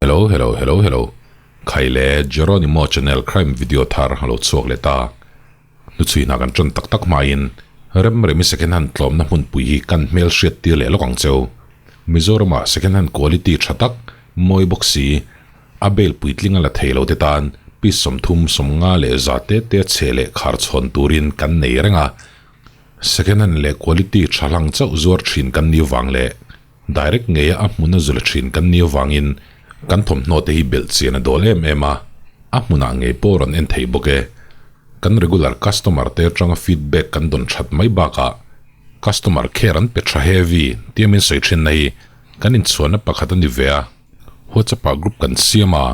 Hello hello hello hello Khai le Jeronimo channel crime video thar a lo chhuak leh ta. Hnuchhui hna kan tan tak tak hmain rem remi second hand tlawmna hmunpui hi kan hmel hriat tir leh lawk ang cheu. Mizorama second hand quality tha tak, mawi bawk si, a bail puitling a la thei lo te tan piece 30, 50 leh za te te chhe leh khar chhawn turin kan nei reng a. Second hand leh quality tha hlang chauh zuar thin kan ni vang leh Direct ngeia a hmun a zul thin kan ni avangin kan thawmhnaw te hi belh chian a dawl em em a, a hmunah ngei pawh rawn en thei bawk e. Kan regular customer te atanga feedback kan dawn that mai bakah customer care an pe tha heavy tia min sawi thinna hi kan inchhuanna pakhat a ni ve a, WhatsApp ah group kan siam a,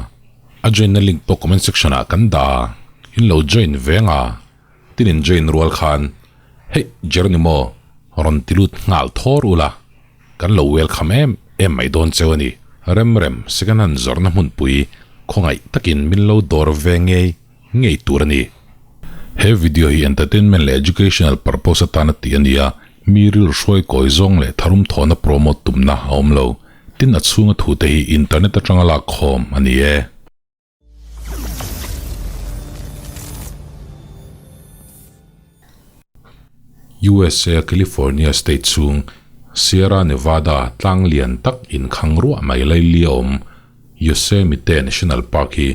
a join na link pawh comment section ah kan dah a, in lo join ve ang a. Tin in join rual khan, Hey Jeronimo, rawn ti lut nghal thawr ula, kan lo welcome em em mai dawn cheu a ni. Rem rem second hand zawrhna hmunpui khawngaih takin min lo dawr ve ngei ngei tur a ni. He video hi entertainment leh educational purpose atana tih a ni a, mi rilru hruai kawi zawng leh tharum thawhna promote tumna a awm lo. Tin a chhunga thute hi internet atanga lak khawm a ni e. USA California state chhung Sierra Nevada tlang lian tak inkhang ruah mai laili a awm. Yosemite National Park hi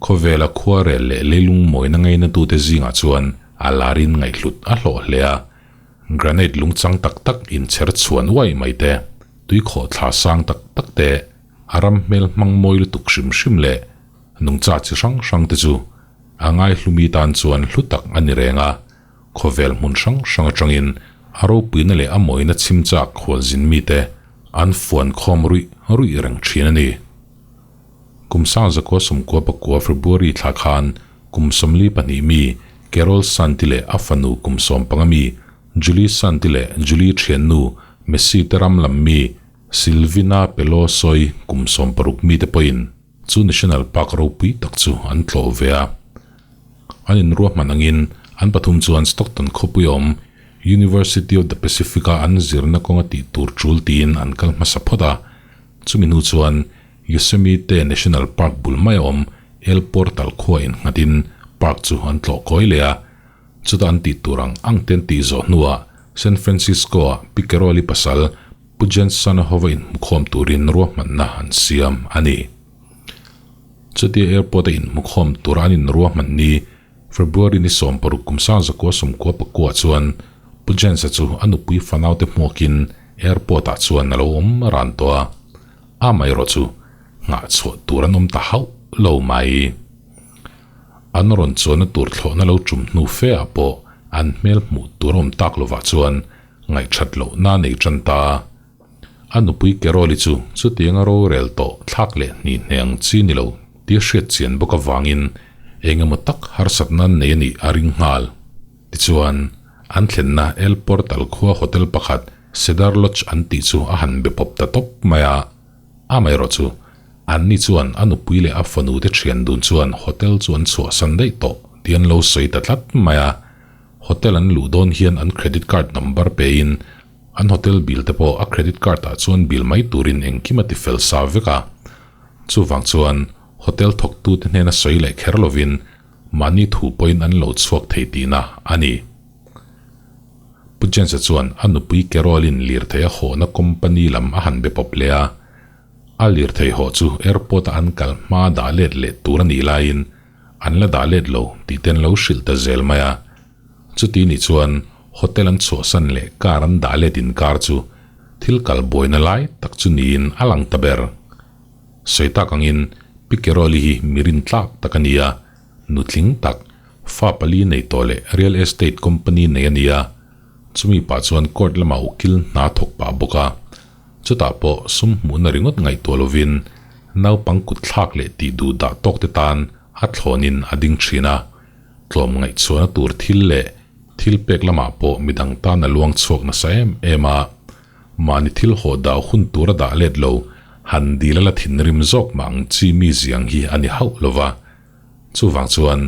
khawvela khuarel leh leilung mawina ngainatute zingah chuan a larin ngaihhlut a hlawh hle a. Granite lungchang tak tak inchher chhuan uai mai te, tuikhawhthla sang tak tak te, A ram hmel hmang mawi lutuk hrim hrim leh nungcha chi hrang hrang te chu a ngaihlumi tan chuan hlu tak a ni reng a, khawvel hmun hrang hrang atangin a ropuina leh a mawina chhimchak khualzin mite an fuan khawm ruih ruih reng thin a ni. Kum sangzakua sawmkua pakua February thla khan kum 42 mi Carol Santi leh a fanu kum 15 mi Julie Santi leh Julie thiannu Messi te ram lam mi Silvina Pelosoy kum 60 mite pawhin chu National Park ropui tak chu an tlawh ve a. An inruahman angin an pathum chuan Stockton khawpui awm University of the Pacific-a an zirna kawnga tih tur tul tiin an kal hmasa phawt a. Chumi hnu chuan Yosemite National Park bul mai a awm El Portal khua innghatin park chu an tlawh kawi leh a. Chuta an tih tur ang ang te an tih zawh hnuah San Francisco-ah Piqueroli pasal Pu Jensen-a hova inhmukhawm turin ruahmanna an siam a ni. Chutia airport-a inhmukhawm tura an inruahman ni February ni 60 kum 1994 chuan Pu Jens-a chu a nupui fanaute hmuakin airport-ah chuan a lo awm ran tawh a, amaherawh chu nghah chhuah tur an awm ta hauh lo mai. An rawn chuanna tur thlawhna lo tum hnu fe ah pawh an hmel hmuh tur a awm tak lovah chuan ngaihthat lohna a nei tan ta. A nupui Carol-i chu chutianga rorel tawh thlak leh hni hne ang chi ni lo tih a hriat chian bawk avangin eng emaw tak harsatna an nei a nih a ring nghal. Tichuan, an thlenna El Portal khua hotel pakhat Cedar Lodge an tih chu a han be pawp ta tawp mai a. Amaherawh chu, anni chuan a nupui leh a fanu te thian dun chuan hotel chu an chhuahsan daih tawh tih an lo sawi ta tlat mai a. Hotel an luh dawn hian an credit card number pein an hotel bill te pawh a credit card ah chuan bill mai turin engkim a ti fel sa vek a. Chuvang chuan hotel thawktu te hnena sawi leh kher lovin mahni thu pawhin an lo chhuak thei tihna a ni. Pu Jens-a chuan a nupui Carol-in lirthei a hawhna company lam a han be pawp leh a. A lirthei hawh chu airport a an kal hma dah let leh tur a nih laiin An la dah let lo tih te an lo hrilh ta zel mai a. Chuti nih chuan hotel an chhuahsan leh car an dah let inkar chu thil kal buaina lai tak chu niin a lang ta ber. Sawi tak angin Pi Carol-i hi mi rintlak tak a ni a, nutling tak, fa pali nei tawh leh real estate company nei a ni a. Chumi pah chuan court lamah ukil hna thawk pah bawk a. Chutah pawh sum hmuhna ringawt ngaihtuah lovin naupang kut thlak leh tih duh dah tawk te tan a thlawnin a ding thin a, tlawm ngaihchhuahna tur thil leh thil pek lamah pawh midang tan a luang chhuak nasa em em a, mahni thil haw dah hun tur a dah let lo han dil a la thinrim zawk mah ang chi mi ziang hi a ni hauh lova. Chuvang chuan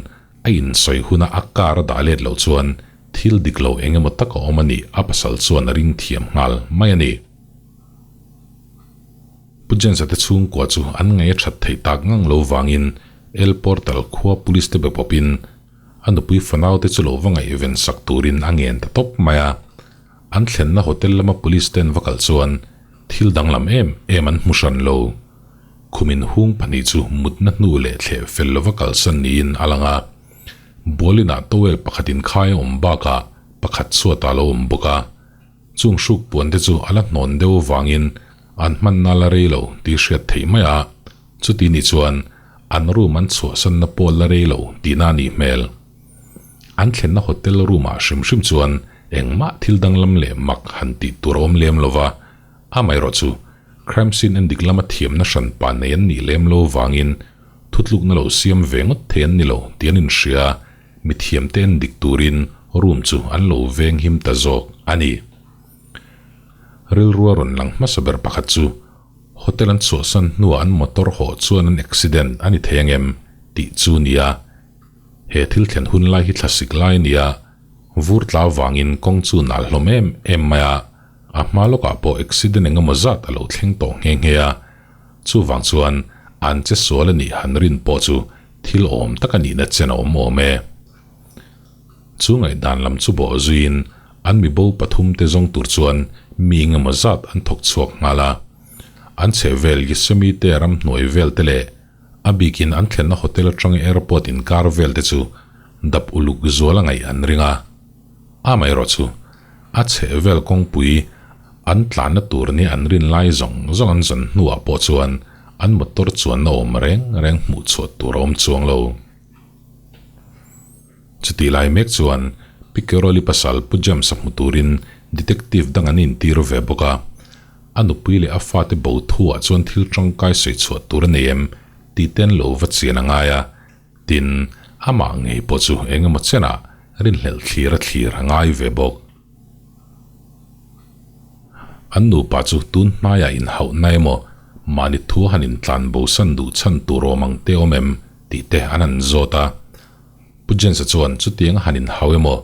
a insawi huna a car a dah let loh chuan thil dik lo eng emaw tak a awm a nih a pasal chuan a ring thiam nghal mai a ni. Pu James-a te chhungkua chu an ngaih a that theih tak ngang lo vangin El Portal khua police te be pawpin a nupui fanau te chu lo va ngaihven sak turin a ngen ta tawp mai a. An thlenna hotel lama police te an va kal chuan thil danglam em em an hmu hran lo. Khumin hung pahnih chu mutna hnu leh thleh fel lova kalsan niin a lang a. Bualinah towel pakhat inkhai a awm bakah pakhat chhuatah a lo awm bawk a. Chung hruk puan te chu a la hnawn deuh avangin an hmanna la rei lo tih hriat theih mai a, chuti nih chuan an room an chhuahsanna pawh la rei lo tihna a nih hmel. An thlenna hotel room ah hrim hrim chuan engmah thil danglam leh mak han tih tur a awm lem lo va, amaherawh chu crime scene endik lama thiamna hranpa nei an nih lem lo vangin thutlukna lo siam ve ngawt thei an ni lo tih an inhria. Mithiamte en dik turin room chu an lo veng him ta zawk a ni. Rilrua rawn lang hmasa ber pakhat chu hotel an chhuahsan hnuah an motor hawh chuan an accident a ni thei angem tih chu nia. He thil thlen hun lai hi thlasik lai a ni a, vur tla vangin kawng chu nal hlawm em em mai a, a hma lawkah pawh accident eng emaw zat a lo thleng tawh nghe nghe a, chuvang chuan an che sual a nih han rin pawh chu Thil awm tak a nihna chen a awm awm e. Chu ngaihdan lam chu bawh zuiin an mi bo pathum te zawng tur chuan mi engemaw zat an thawk chhuak nghal a. An chhehvel Yosemite ramhnuai vel te leh a bikin an thlenna hotel atanga airport inkar vel te chu dap uluk zual a ngaih an ring a. Amaherawh chu a chhehvel kawngpui an tlanna tur nia an rin lai zawng zawng an zawn hnuah pawh chuan An motor chuanna awm reng reng hmuh chhuah tur a awm chuang lo. Chutih lai mek chuan Piqueroli pasal Pu James-a hmu turin detective dang an intir ve bawk a. A nupui leh a fate bo thuah chuan thil tangkai sawi chhuah tur a nei em tih te an lo va chian a ngai a. Tin, amah ngei pawh chu eng emaw chenah rinhlelh thlir a thlir a ngai ve bawk. An nupa chu tun hnaiah inhauhna emaw mahni thu han intlan bosan duh chhan tur awm ang te awm em tih te an han zawt a. Pu James-a chuan chutiang a han inhau emaw,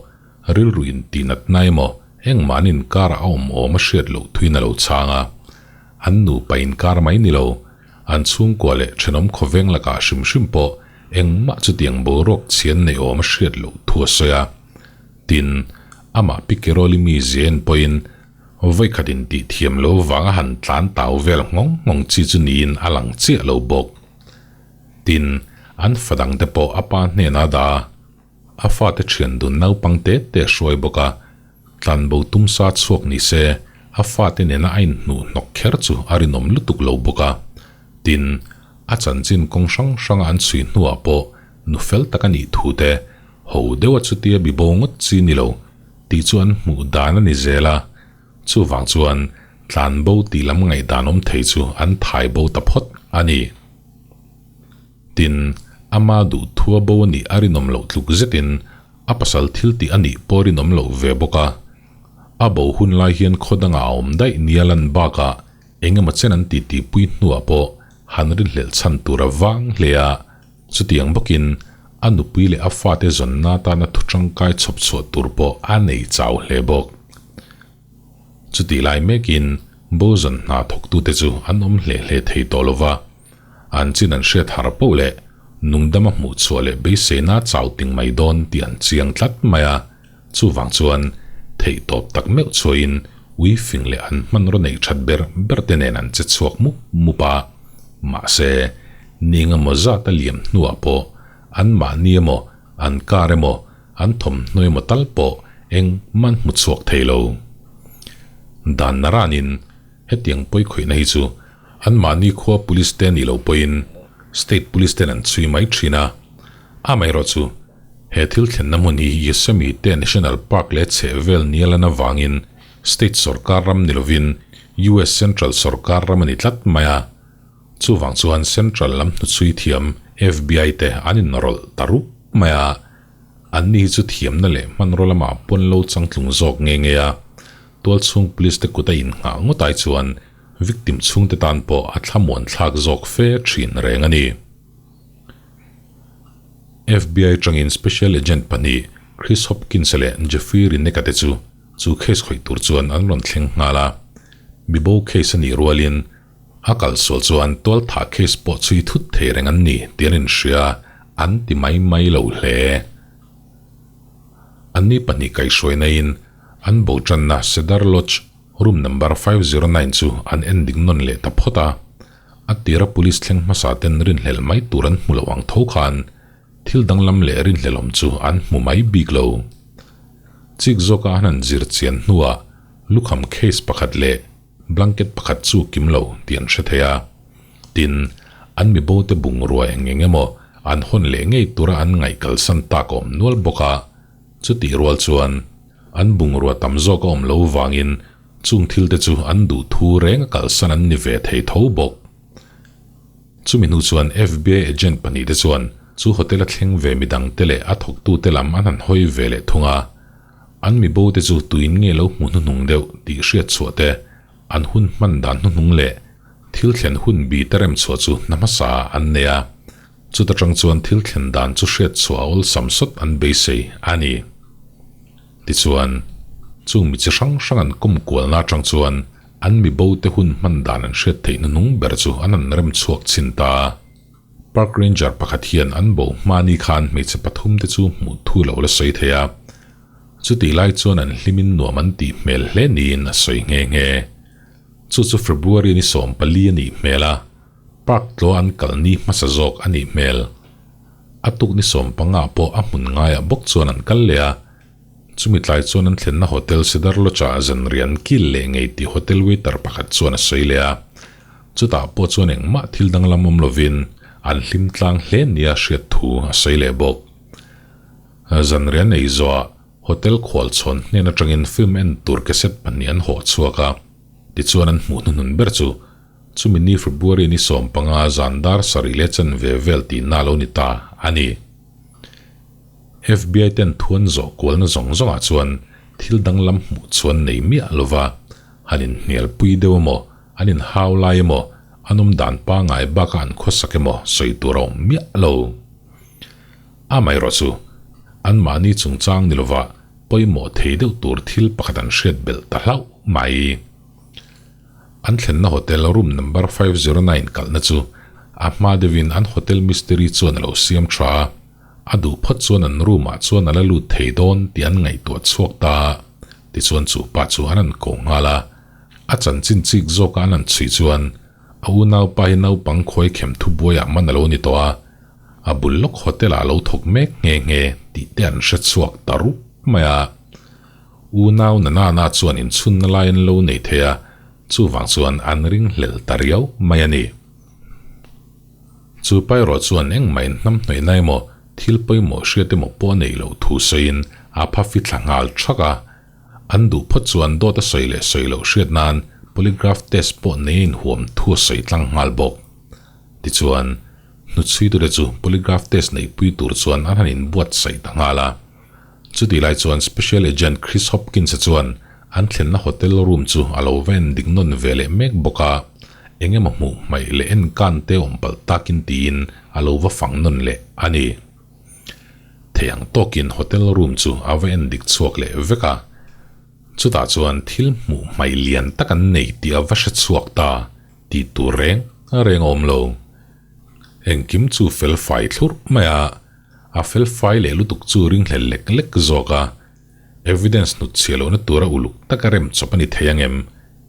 rilru intihnatna emaw engmah an inkarah a awm awm a hriat loh thuin a lo chhang a. An nupa inkar mai ni lo, an chhungkua leh thenawm khawveng lakah hrim hrim pawh engmah chutiang boruak chhian nei awm a hriat loh thu a sawi a. Tin, amah Pi Keroli mi zen pawhin vawikhat intih thiam lo vanga han tlan tau vel nghawng nghawng chi chu niin a lang chiah lo bawk. Tin, an fa dangte pawh a pa hnenah a dah a, a fate thian dun naupang te te a hruai bawk a, tlanbo tumsa chhuak ni se a fate nena a inhnuh hnawk kher chu a rinawm lutuk lo bawk a. Tin, a chanchin kawng hrang hranga an chhui hnuah pawh nu fel tak a nih thu te Ho deuha chutia bi bo ngawt chi ni lo tih chu an hmuh dan a ni zel a, chuvang chuan tlan bo tih lam ngaihdan awm thei chu an thai bo ta phawt a ni. Tin, ama duh thua bo a nih a rinawm loh tluk zetin a pasal thil tih a nih pawh rinawm loh ve bawk a. A bo hun lai hian khaw dangah a awm daih nia lan bakah eng emaw chen an titipui hnuah pawh han rinhlelh chhan tur a vang hle a, Chutiang bawkin a nupui leh a fate zawnna atana thu tangkai chhawp chhuah tur pawh a nei chau hle bawk. Chutih lai mekin Boson hna thawktute chu an awm hle hle thei tawh lo va, an chin an hriat har poh leh nungdama hmuh chhuah leh beiseina chau ting mai dawn tih an chiang tlat mai a, chuvang chuan theihtawp tak meuh chhuahin ui fing leh an hmanraw neih that ber ber te nen an che chhuak mup mup a, mahse ni engemaw zat a liam hnuah pawh an mahni emaw an car emaw an thawmhnaw emaw tal pawh engmah an hmu chhuak thei lo. Dan naranin hetiang pawikhawihna hi chu an mahni khua police te nih loh pawhin state police ten an chhui mai thin a, amaherawh chu he thil thlenna hmun hi Yosemite National Park leh chhehvel nia lan avangin state sorkar ram ni lovin US central sorkar ram a ni tlat mai a, chuvang chuan central lam hnuchhui thiam FBI te an inrawlh ta rup mai a, anni hi chu thiamna leh hmanraw lamah pawn lo changtlung zawk nge nge a, tualchhung police te kut a innghah ngawt ai chuan Victim chhungte tan pawh a thlamuan thlak zawk fe thin reng a ni. FBI atangin Special Agent pahnih Chris Hopkins leh Jeffrey Rineka te chu chu case khawih tur chuan an rawn thleng nghal a. Mibo case a nih rualin A kal sual chuan tualthah case pawh chhui thut thei reng an ni tih an inhria, an ti mai mai lo hle. Anni pahnih kaihhruainain an bo tanna Cedar Lodge room number 509 chu an en ding nawn leh ta phawt a. A tira police thleng hmasa ten rinhlelh mai tur an hmu lo ang tho khan thil danglam leh rinhlelhawm chu an hmu mai bik lo. Chik zawka an han zir chian hnuah lukham case pakhat leh blanket pakhat chu kim lo tih an hre thei a. Tin, an mibote bungrua eng eng emaw an hawn leh ngei tura an ngaih kalsan tak a awm nual bawk a. Chutih rual chuan an bungrua tam zawk a awm lo vangin chung thil te chu an duh thu reng a kalsan an ni ve thei tho bawk. Chumi hnu chuan FBI agent pahnihte chuan chu hotel a thleng ve midangte leh a thawktute lam an han hawi ve leh thung a. An mibo te chu tuin nge lo hmu hnuhnung deuh tih hriat chhuah te, an hun hman dan hnuhnung leh thil thlen hun bi te rem chhuah chu hna hmasa an nei a. Chuta tang chuan thil thlen dan chu hriat chhuah a awlsam sawt an beisei a ni. Tichuan, chung mi chi hrang hrang an kawm kualna atang chuan an mibo te hun hman dan an hriat theih hnuhnung ber chu an han rem chhuak chhin ta. Park ranger pakhat hian an bo hmani khan hmeichhe pathum te chu hmuh thu lo la sawi thei a. Chutih lai chuan an hlimin nuam an tih hmel hle niin a sawi nghe nghe. Chu chu February ni 14 a nih hmel a, park tlaw an kal ni hmasa zawk a nih hmel. A tuk ni 15 pawh a hmun ngaiah bawk chuan an kal leh a. Chumi tlai chuan an thlenna hotel Cedar Lodge-ah zanriah an kil leh ngei tih hotel waiter pakhat chuan a sawi leh a. Chutah pawh chuan engmah thil danglam awm lovin an hlim tlang hle nia hriat thu a sawi leh bawk. Zanriah nei zawhah hotel khualchhawn hnen atangin film en tur cassette pahnih an hawh chhuak a, tichuan an hmuh hnuhnun ber chu chumi ni February ni 15 zan dar sarih leh chanve vel tihna a lo ni ta a ni. FBI ten thuan zawh kualna zawng zawngah chuan thil danglam hmuh chuan nei miah lova han inhnialpui deuh emaw, an inhau lai emaw, an awm dan pangngai baka an khawsak emaw sawi tur a awm miah lo. Amaherawh chu, anmahni chungchang ni lova pawimawh thei deuh tur thil pakhat an hriat belh ta hlauh mai. An thlenna hotel room number 509 kalhna chu a hma deuhin an hotel mistiri chuan a lo siam tha a, a duh phawt chuan an room ah chuan a la lut thei dawn tih an ngaihtuah chhuak ta a, tichuan chu pa chu an han ko nghal a. A chanchin chik zawka an han chhui chuan a unaupa hi naupang khuai khem thubuaiah man a lo ni tawh a, a bul lawk hotel ah a lo thawk mek nghe nghe tih te an hre chhuak ta rup mai a. Unau Nanana chuan inchhunna lai an lo nei thei a, chuvang chuan an ringhlel ta riau mai a ni. Chu pa erawh chuan engmah inhnamhnawihna emaw thil pawimawh hriat emaw pawh a neih loh thu sawiin a pha fithla nghal thak a. An duh phawt chuan dawt a sawi leh sawi loh hriat nan polygraph test pawh nei a inhuam thu a sawi tlang nghal bawk. Tichuan, hnuchhuitute chu polygraph test neihpui tur chuan an han inbuatsaih ta nghal a. Chutih lai chuan Special Agent Chris Hopkins-a chuan an thlenna hotel room chu a lo va en dik nawn ve leh mek bawk a, eng emaw hmuh hmaih leh en kan te awm palh takin tiin a lo va fang nawn leh a ni. Thei ang tawkin hotel room chu a va en dik chhuak leh vek a, chutah chuan thil hmuh hmaih lian tak an nei tih a va hre chhuak ta tih tur reng reng a awm lo. Engkim chu fel fai thlurh mai a. A fel fai leh lutuk chu ringhlel lek lek zawk a, evidence hnut chhiah lohna tura uluk taka rem chawp a ni thei ang em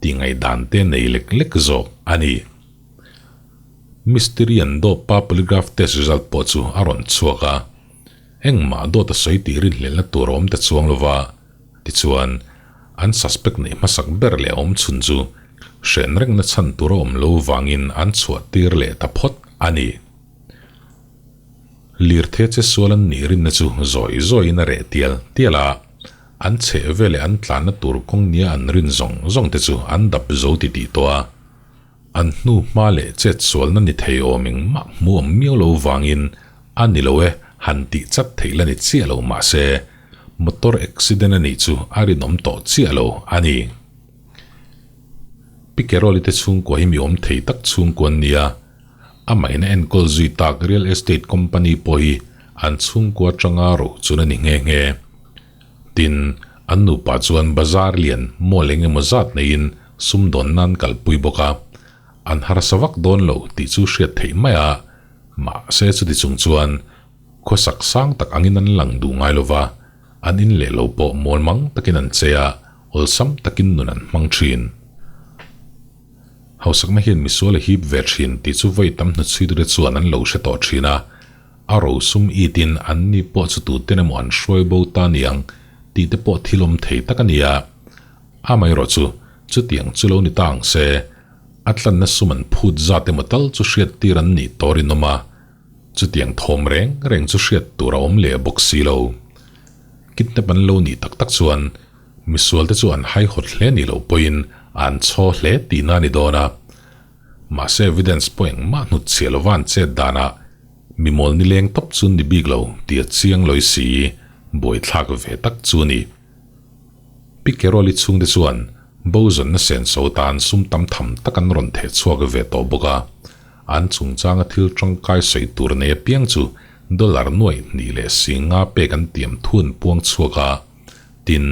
tih ngaihdan te nei lek lek zawk a ni. Mystery an dawp pa polygraph test result pawh chu a rawn chhuak a, engmah dawt a sawi tih rinhlelhna tur a awm ta chuang lova, tichuan an suspect neih hmasak ber leh awm chhun chu hren rengna chhan tur a awm lo vangin an chhuah tir leh ta phawt a ni. Lirthei che sual an nih rinna chu zawi zawiin a reh tial tial a, an chheh veleh an tlanna tur kawng nia an rin zawng zawng te chu an dap zo ti tih tawh a. An hnu hma leh chet sualna ni thei awm engmah hmu awm miau lo vangin a ni lo e han tih chat theih la ni chiah lo mahse motor accident a nih chu a rinawm tawh chiah lo a ni. Pi Carol-i te chhungkua hi mi awm thei tak chhungkua an ni a. Amahin a enkawl zui tak real estate company pawh hi an chhungkua atanga ro chun a ni nghe nghe. Tin, an nupa chuan bazar lian mall eng emaw zat neiin sumdawn nan kalpui bawk a. An harsa vak dawn lo tih chu hriat theih mai a, mahse chuti chung chuan khawsak sang tak angin an lang duh ngai lo va, an in leh lo pawh mawl mang takin an che a, awlsam takin nun an hmang thin. Hausakna hian misual a hip ve thin tih chu vawi tam hnuchhuitute chuan an lo hre tawh thin a, a rosum itin an ni pawh chu tuten emaw an hruai bo ta niang tih te pawh thil awm thei tak a ni a. Amaherawh chu, chutiang chu lo ni ta ang se, a tlanna sum an phut zat emaw tal chu hriat tir an nih tawh rinawm a, chutiang thawm reng reng chu hriat tur a awm leh bawk si lo. Kidnap an lo nih tak tak chuan misual te chu an haihawt hle nih loh pawhin an chhaw hle tihna a ni dawn a. Mahse evidence pawh engmah hnut chhiah lova an chet danah mi mawl nileng tawp chu ni bik lo tih a chiang lawi si, buaithlak ve tak chu a ni. Pi Carol-i chhungte chuan Bozawnna senso tan sum tam tham tak an rawn theh chhuak ve tawh bawk a, an chungchanga thil tangkai sawi tur nei apiang chu dollar nuaih hnih leh si nga pek an tiam thu an puang chhuak a. Tin,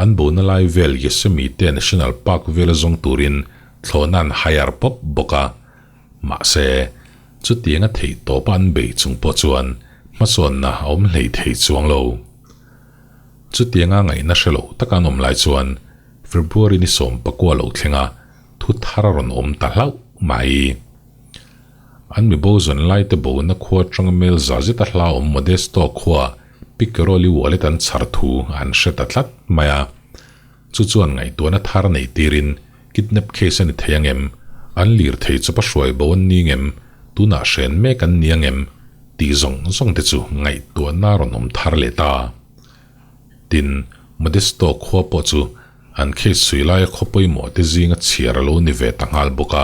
an bona lai vel Yosemite National Park vela zawng turin thlawhna an hire pawp bawk a. Mahse, chutianga theih tawpa an bei chung pawh chuan hmasawnna a awm hlei thei chuang lo. Chutianga ngaihna hre lo taka an awm lai chuan February ni 19 lo thlenga thu thar a rawn awm ta hlauh mai. An mi bo zawn lai te bona khua atanga mel za zeta hla awm Modesto khua Piqueroli wallet an chhar thu an hre ta tlat mai a. Chu chuan ngaihtuahna thar nei tirin kidnap case a ni thei ang em? An lir thei chawp a hruai bo an ni ngem? Tunah hren mek an ni ang em? Tih zawng zawng te chu ngaihtuahna a rawn awm thar leh ta. Tin, Modesto khua pawh chu an case chhui laia khaw pawimawh te zinga chhiar a lo ni ve ta nghal bawk a.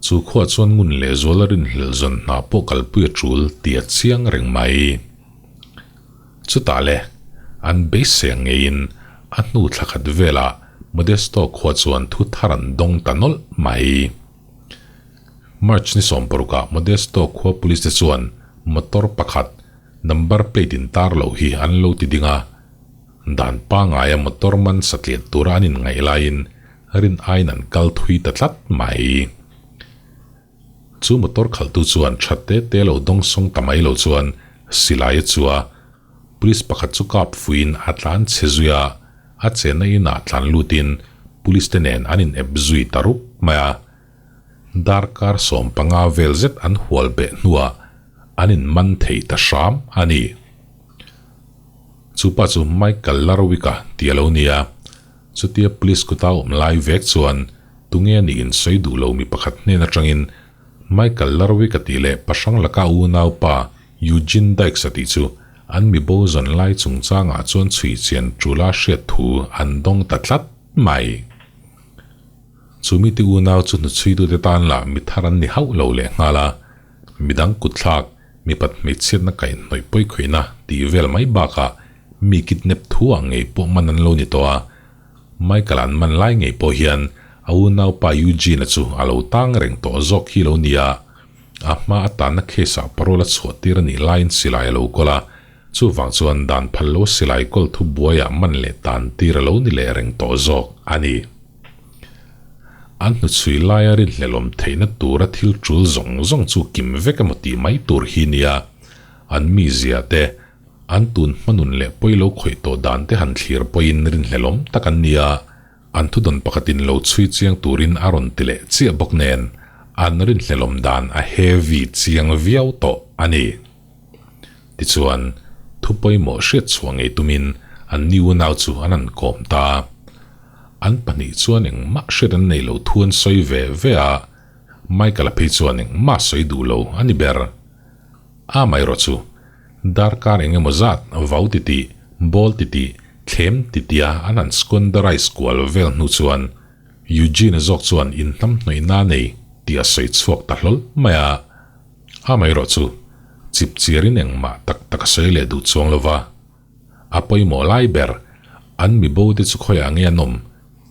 Chu khuah chuan ngun leh zual a rinhlelh zawn hna pawh kalpui a tul tih a chiang reng mai. Chutah le, an beisei ang ngeiin a hnu thla khat velah Modesto khua chuan thu thar an dawng ta nawlh mai. March ni 16 ah Modesto khua police te chuan motor pakhat number plate in tar loh hi an lo ti ding a, dan pangaia motor man satliah tura an inngaih laiin rin aiin an kal thui ta tlat mai. Chu motor khalhtu chuan tha te te lo dawng sawng ta mai lo chuan silai a chu a, police pakhat chu kap fuiin a tlan chhe zui a, a chenna inah tlan lutin police te nen an in ep zui ta rup mai a. Darkar 15 vel zet an hual beh hnuah an in man thei ta hram a ni. Chu pa chu Michael Larwick-a tih a lo ni a, chutia police kuta awm lai vek chuan tunge a nih in sawi duh lo mi pakhat hnen atangin Michael Larwick-a tih leh pahrang laka unaupa Eugene Dykes-a tih chu an mi bo zawn lai chungchangah chuan chhui chian tula hriat thu an dawng ta tlat mai. Chu mite unau chu hnuchhuitute tan lah mi thar an ni hauh lo leh nghal a, midang kutthlak, mipat hmeichhiatna kaihhnawih pawi khawihna tih vel mai bakah mi kidnap thu ah ngei pawh man an lo ni tawh a. Michael an man lai ngei pawh hian a unaupa Eugene-a chu a lo tang reng tawh zawk hi lo ni a, a hma atana case ah parole a chhuah tir a nih laiin silai a lo kawl a, chuvang chuan dan phal lo silai kawl thu buaiah man leh tan tir a lo ni leh reng tawh zawk a ni. An hnuchhui laia rinhlelawm theihna tura thil tul zawng zawng chu kim vek emaw tih mai tur hi nia, an mizia te, an tun hmanun leh pawi lo khawih tawh dan te han thlir pawhin rinhlelawm tak an nia, an thudawn pakhatin lo chhui chiang turin a rawn ti leh chiah bawk nen, an rinhlelawm dan a heavy chiang viau tawh a ni. Tichuan, thu pawimawh hriat chhuah ngei tumin an ni unau chu an han kawm ta. An pahnih chuan engmah hriat an nei lo thu an sawi ve ve a, Michael-a phei chuan engmah sawi duh lo a ni ber. A amaherawh chu, darkar eng emaw zat vau titih, ball titih, thlem titia an han squanderise kual vel hnu chuan Eugene-a zawk chuan inhnamhnawihna a nei tih a sawi chhuak ta hlawl mai a. Amaherawh chu, chip chiarin engmah tak tak a sawi leh duh chuang lo va. A pawimawh lai ber, an mi bo te chu khawiah nge an awm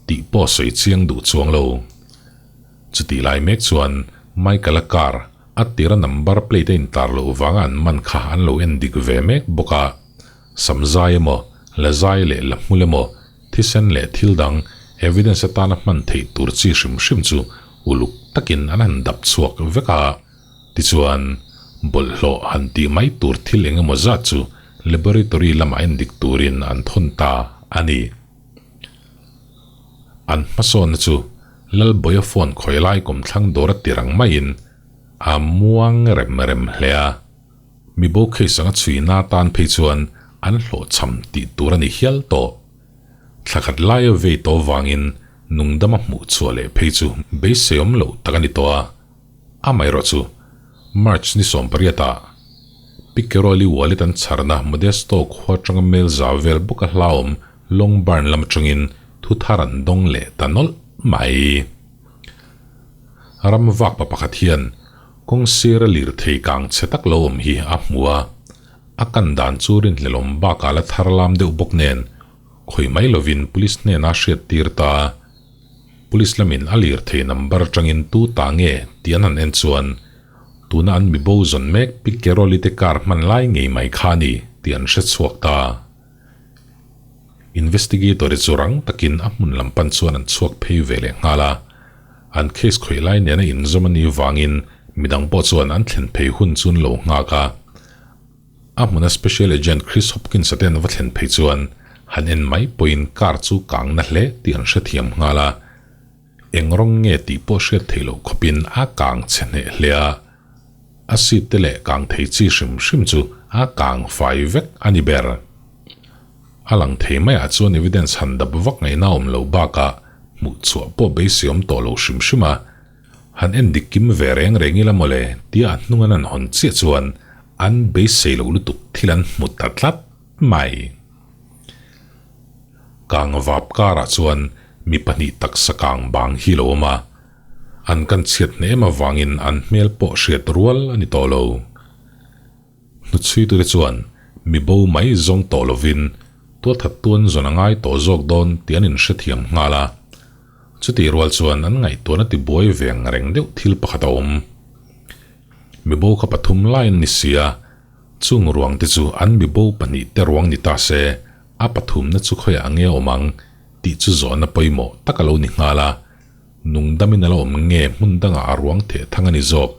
tih pawh sawi chiang duh chuang lo. Chutih lai mek chuan Michael-a car a tira number plate a intar loh vanga an man kha an lo en dik ve mek bawk a. Samzai emaw, lazai leh lahmul emaw, thisen leh thil dang evidence atana hman theih tur chi hrim hrim chu uluk takin an han dap chhuak vek a. Tichuan, bawlhhlawh han tih mai tur thil eng emaw zat chu laboratory lamah endik turin an thawn ta a ni. An hmasawnna chu Lalbawia phone khawi lai kawmthlang dawr a tir ang maiin a muang rem rem hle a. Mi bo case anga chhuina atan phei chuan an hlawhchham tih tur a ni hial tawh. Thla khat laia vei tawh vangin nungdama hmuh chhuah leh phei chu beiseiawm loh tak a ni tawh a. Amaherawh chu March ni 18 ah Pikeroli wallet an chharna Modesto khua atanga mel za vel bawka hlauhawm Long Barn lam atangin thu thar an dawng leh ta nawlh mai. Ram vak pa pakhat hian kawng sira lirthei kang chhe tak lo awm hi a hmu a, a kan dan chu rinhlelawm bakah la thar lam deuh bawk nen khawi mai lovin police hnenah a hriattir ta a. Police lamin a lirthei number atangin tu ta nge tih an han en chuan tuna an mibo zawn mek Pi Carol-i te car hman lai ngei mai kha a ni tih an hre chhuak ta. Investigator-i chu rang takin a hmun lam pan chuan an chhuak phei ve leh nghal a, an case khawih lai nena inzawm a nih vangin midang pawh chuan an thlen phei hun chu an lo nghak a. A hmuna Special Agent Chris Hopkins-a te an va thlen phei chuan han en mai pawhin car chu kang na hle tih an hrethiam nghal a, eng rawng nge tih pawh hriat theih loh khawpin a kang chhe hneh hle a, a seat te leh kang thei chi hrim hrim chu a kang fai vek a ni ber. A lang thei maiah chuan evidence han dap vak ngaihna awm loh bakah hmuh chhuah pawh beiseiawm tawh lo hrim hrim a, Han en dik kim ve reng reng ila mawle tia a hnung an han hawn chiah chuan an beisei loh lutuk thil an hmu ta tlat mai. Kang vap karah chuan mi pahnih taksa kang bang hi lo awm a, an kan chhiat hne em avangin an hmel pawh hriat rual a ni tawh lo. Hnuchhuitute chuan mi bo mai zawng tawh lovin tualthat tuan zawn a ngai tawh zawk dawn tih an inhrethiam nghal a. Chutih rual chuan an ngaihtuahna tibuai veng reng deuh thil pakhat a awm. Mi bo kha pathum lai an ni si a, chung ruang te chu an mi bo pahnih te ruang ni ta se, a pathumna chu khawiah nge a awm ang tih chu zawhna pawimawh tak a lo ni nghal a. Nungdamin a la awm nge hmun dangah a ruang theh thang a ni zawk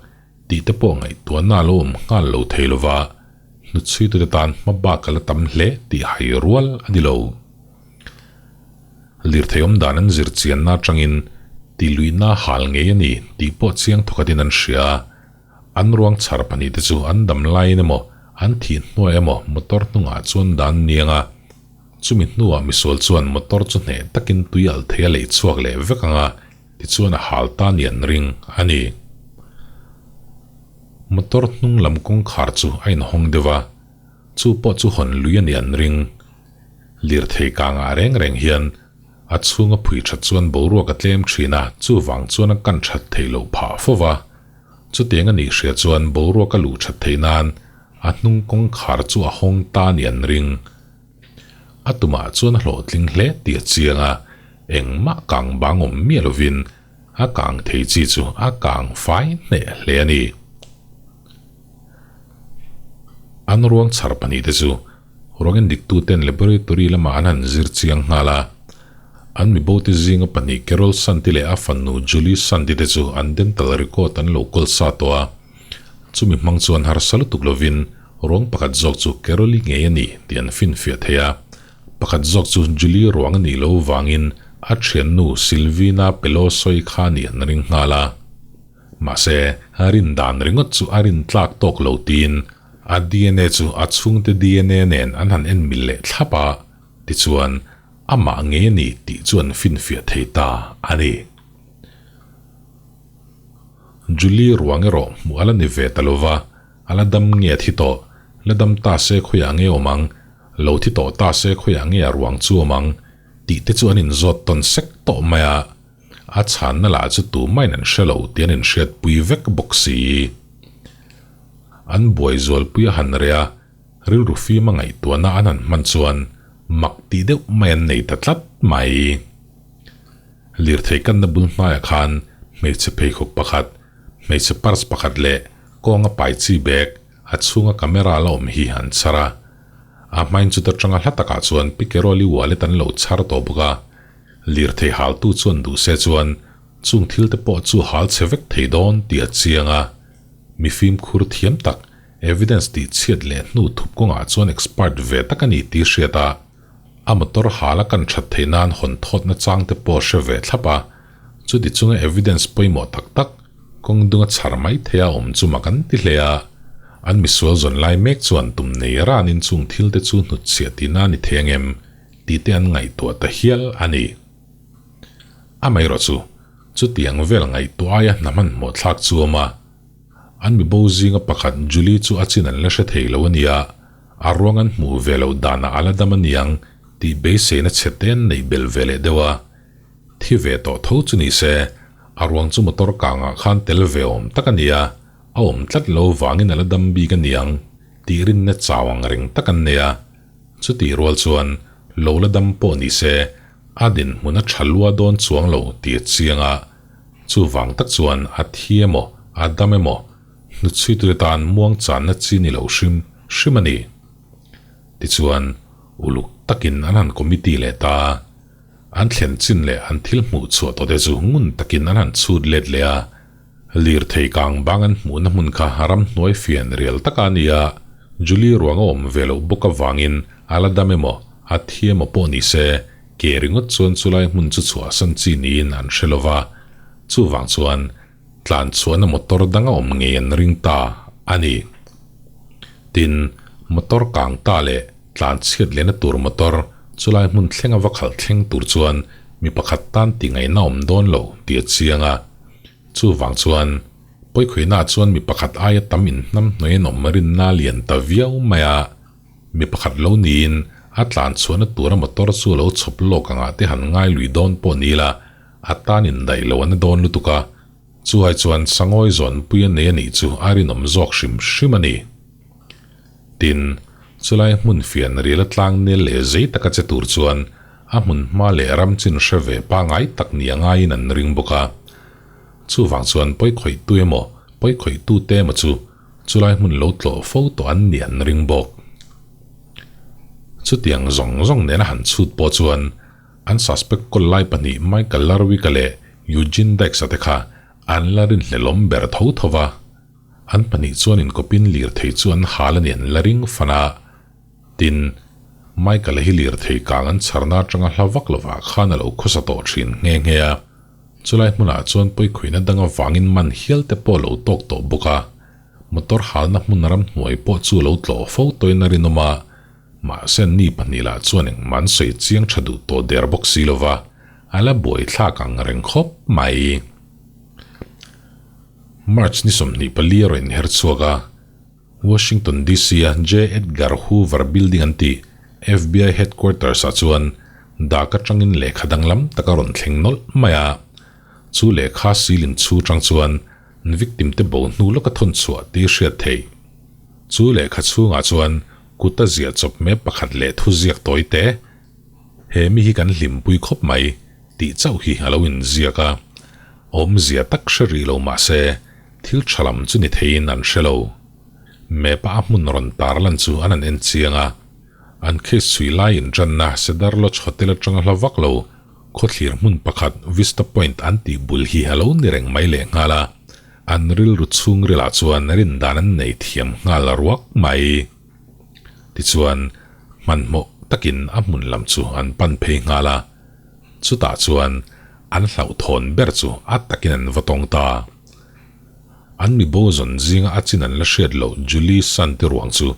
tih te pawh ngaihtuahna a lo awm nghal lo thei lova, hnuchhuitute tan hma bak a la tam hle tih hai rual a ni lo. Lirthei awm dan an zir chianna atangin tihluihna hal ngei a ni tih pawh chiang thawkhatin an hria a, an ruang chhar pahnihte chu an dam laiin emaw an thih hnuai emaw motor hnungah chuan dan niang a, chumi hnuah misual chuan motor chu hneh takin tui alh thei a lei chhuak leh vek ang a, tichuan a hal ta ni an ring a ni. Motor hnung lam kawngkhar chu a inhawng deuh a, chu pawh chu hawn lui a ni an ring. Lirthei kangah reng reng hian a chhunga phui that chuan boruak a tlem thin a, chuvang chuan a kan that theih loh phah fo va. Chutiang a nih hria chuan boruak a luh that theih nan a hnung kawngkhar chu a hawng ta ni an ring. A tumah chuan a hlawhtling hle tih a chiang a, engmah kang bang awm miah lovin a kang thei chi chu a kang fai hneh hle a ni. An ruang chhar pahnih te chu Ruangin diktuten laboratory lamah an han zir chiang nghal a. An mibote zinga pahnih Carol Santi leh a fanu Julie Santi te chu an dental record an lo kawl sa tawh a. Chumi hmang chuan harsa lutuk lovin ruang pakhat zawk chu Carol-i ngei a ni tih an finfiah thei a. Pakhat zawk chu Julie ruang a nih loh vangin a thiannu Silvina Peloso-i kha a nih an ring nghal a. Mahse, rin dan ringawt chu a rin tlak tawk lo tiin a dna chu a chhungte dna nen an han en mil leh thlap a, tichuan amah ngei a ni tih chu an finfiah thei ta a ni. Julie ruang erawh hmuh a la ni ve ta lova, a la dam nge a thi tawh, la dam ta se khawiah nge awm ang, lo thi tawh ta se khawiah nge a ruang chu awm ang tih te chu an inzawt tawn sek tawh mai a. A chhanna lah chu tumah in an hre lo tih an inhriatpui vek bawk si. An buai zualpui a han reh a, rilru fim a ngaihtuahna an han hman chuan mak tih deuh mai an nei ta tlat mai. Lirthei kanna bul hnaiah khan hmeichhe pheikhawk pakhat, hmeichhe purse pakhat leh kawnga pai chi bag a chhunga camera la awm hi an chhar a. A hmain chuta tanga hla takah chuan Pi Carol-i wallet an lo chhar tawh bawk a. Lirthei haltu chuan duh se chuan Chung thil te pawh chu hal chhe vek thei dawn tih a chiang a. Mi fimkhur thiam tak, evidence tih chhiat leh hnu thup kawngah chuan expert ve tak a ni tih hriat a. A motor hal a kan that theih nan hawn thawtna chang te pawh hre ve thlap a. Chuti chunga evidence pawimawh tak tak, kawng dunga chhar mai theia awm chu mak an ti hle a. An misual zawn lai mek chuan tum nei ranin chung thil te chu hnutchhiah tihna a ni thei angem tih te an ngaihtuah ta hial a ni. Amaherawh chu, chutiang vel ngaihtuah aia hna hmanhmawh thlak chu awm a. An mibo zinga pakhat Julie chu a chin an la hre thei lo a nia, a ruang an hmuh ve loh danah a la dam a niang tih beiseina chhe te an neih belh ve leh deuh a. Thi ve tawh tho chu ni se, a ruang chu motor kangah khan tel ve awm tak a nia, a awm tlat lo vangin a la dam bik a niang tih rinna chau ang reng tak an nei a. Chutih rual chuan lo la dam pawh ni se, a dinhmun a tha lua dawn chuang lo tih a chiang a, chuvang tak chuan a thi emaw, a dam emaw, hnuchhuitute tan muang channa chi ni lo hrim hrim a ni. Tichuan, uluk takin an han committee leh ta a, an thlen chin leh an thil hmuh chhuah tawhte chu ngun takin an han chhut let leh a, Lirthei kang bang an hmuhna hmun kha ramhnuai fian rial taka a ni a, Julie ruang a awm ve loh bawk avangin a la dam emaw, a thi emaw pawh ni se, ke ringawt chuan chulai hmun chu chhuahsan chi niin an hre lo va, chuvang chuan tlan chhuahna motor dang a awm ngei an ring ta a ni. Tin, motor kang ta leh tlan chhiat lehna tur motor chulai hmun thlenga va khalh thleng tur chuan mi pakhat tan ti ngaihna awm dawn lo tih a chiang a. Chuvang chuan, Pawikhawihnaah chuan mi pakhat aia tam inhnam hnuaiin awm rinna lian ta viau mai a, mi pakhat lo niin a tlan chhuahna tura motor chu lo chhawp lawk angah te han ngai lui dawn pawh ni ila, a tan indaih lo a na dawn lutuk a, chuai chuan Sangawi zawnpui a nei a nih chu a rinawm zawk hrim hrim a ni. Tin, chulai hmun fian rila tlang nel leh zei taka che tur chuan A hmun hma leh ram chin hre ve pangai tak ni a ngaiin an ring bawk a. Chuvang chuan pawi khawihtu emaw, pawi khawihtu te emaw chu chulai hmun lo tlawh fo tawh an nih an ring bawk. Chutiang zawng zawng nena han chhut pawh chuan an suspect kawl lai pahnih Michael Larwick-a leh Eugene Dykes-a te kha an la rinhlelawm ber tho tho va. An pahnih chuan inkawpin lirthei chu an hal a ni an la ring fan a. Tin, Michael-a hi lirthei kang an chharna atanga hla vak lovah khan a lo khawsa tawh thin nghe nghe a. Chulai hmunah chuan pawikhuihna dang avangin man hial te pawh a lo tawk tawh bawk a. Motor halna hmun ramhnuai pawh chu a lo tlawh fo tawhin a rinawm a, mahse ni pahnih lah chuan engmah an sawi chiang tha duh tawh der bawk si lova, a la buaithlak ang reng khawp mai. March ni 24 a rawn inher chhuak a. Washington DC-a J. Edgar Hoover Building an tih FBI headquarters-ah chuan dak atangin lehkha danglam tak a rawn thleng nawlh mai a. Chu lehkha ceiling chhu tang chuan victim te bo hnu lawka thawn chhuah tih hriat theih. Chu lehkha chhungah chuan kut a ziah chawp map pakhat leh thu ziak tawi te, He mi hi kan hlimpui khawp mai tih chauh hi a lo inziak a. Awmzia tak hre rih lo mah se, Thil tha lam chu ni theiin an hre lo. Map-a a hmun rawn tar lan chu an han en chiang a. An case chhui lai intanna Cedar Lodge Hotel atanga hla vak lo khawthlir hmun pakhat Vista Point an tih bul hi a lo ni reng mai leh nghal a. An rilru chhungrilah chuan rindan an nei thiam nghal ruak mai. Tichuan, hmanhmawh takin a hmun lam chu an pan phei nghal a. Chutah chuan an hlauhthawn ber chu a takin an va tawng ta. An mi bo zawn zinga a chin an la hriat loh Julie Santi ruang chu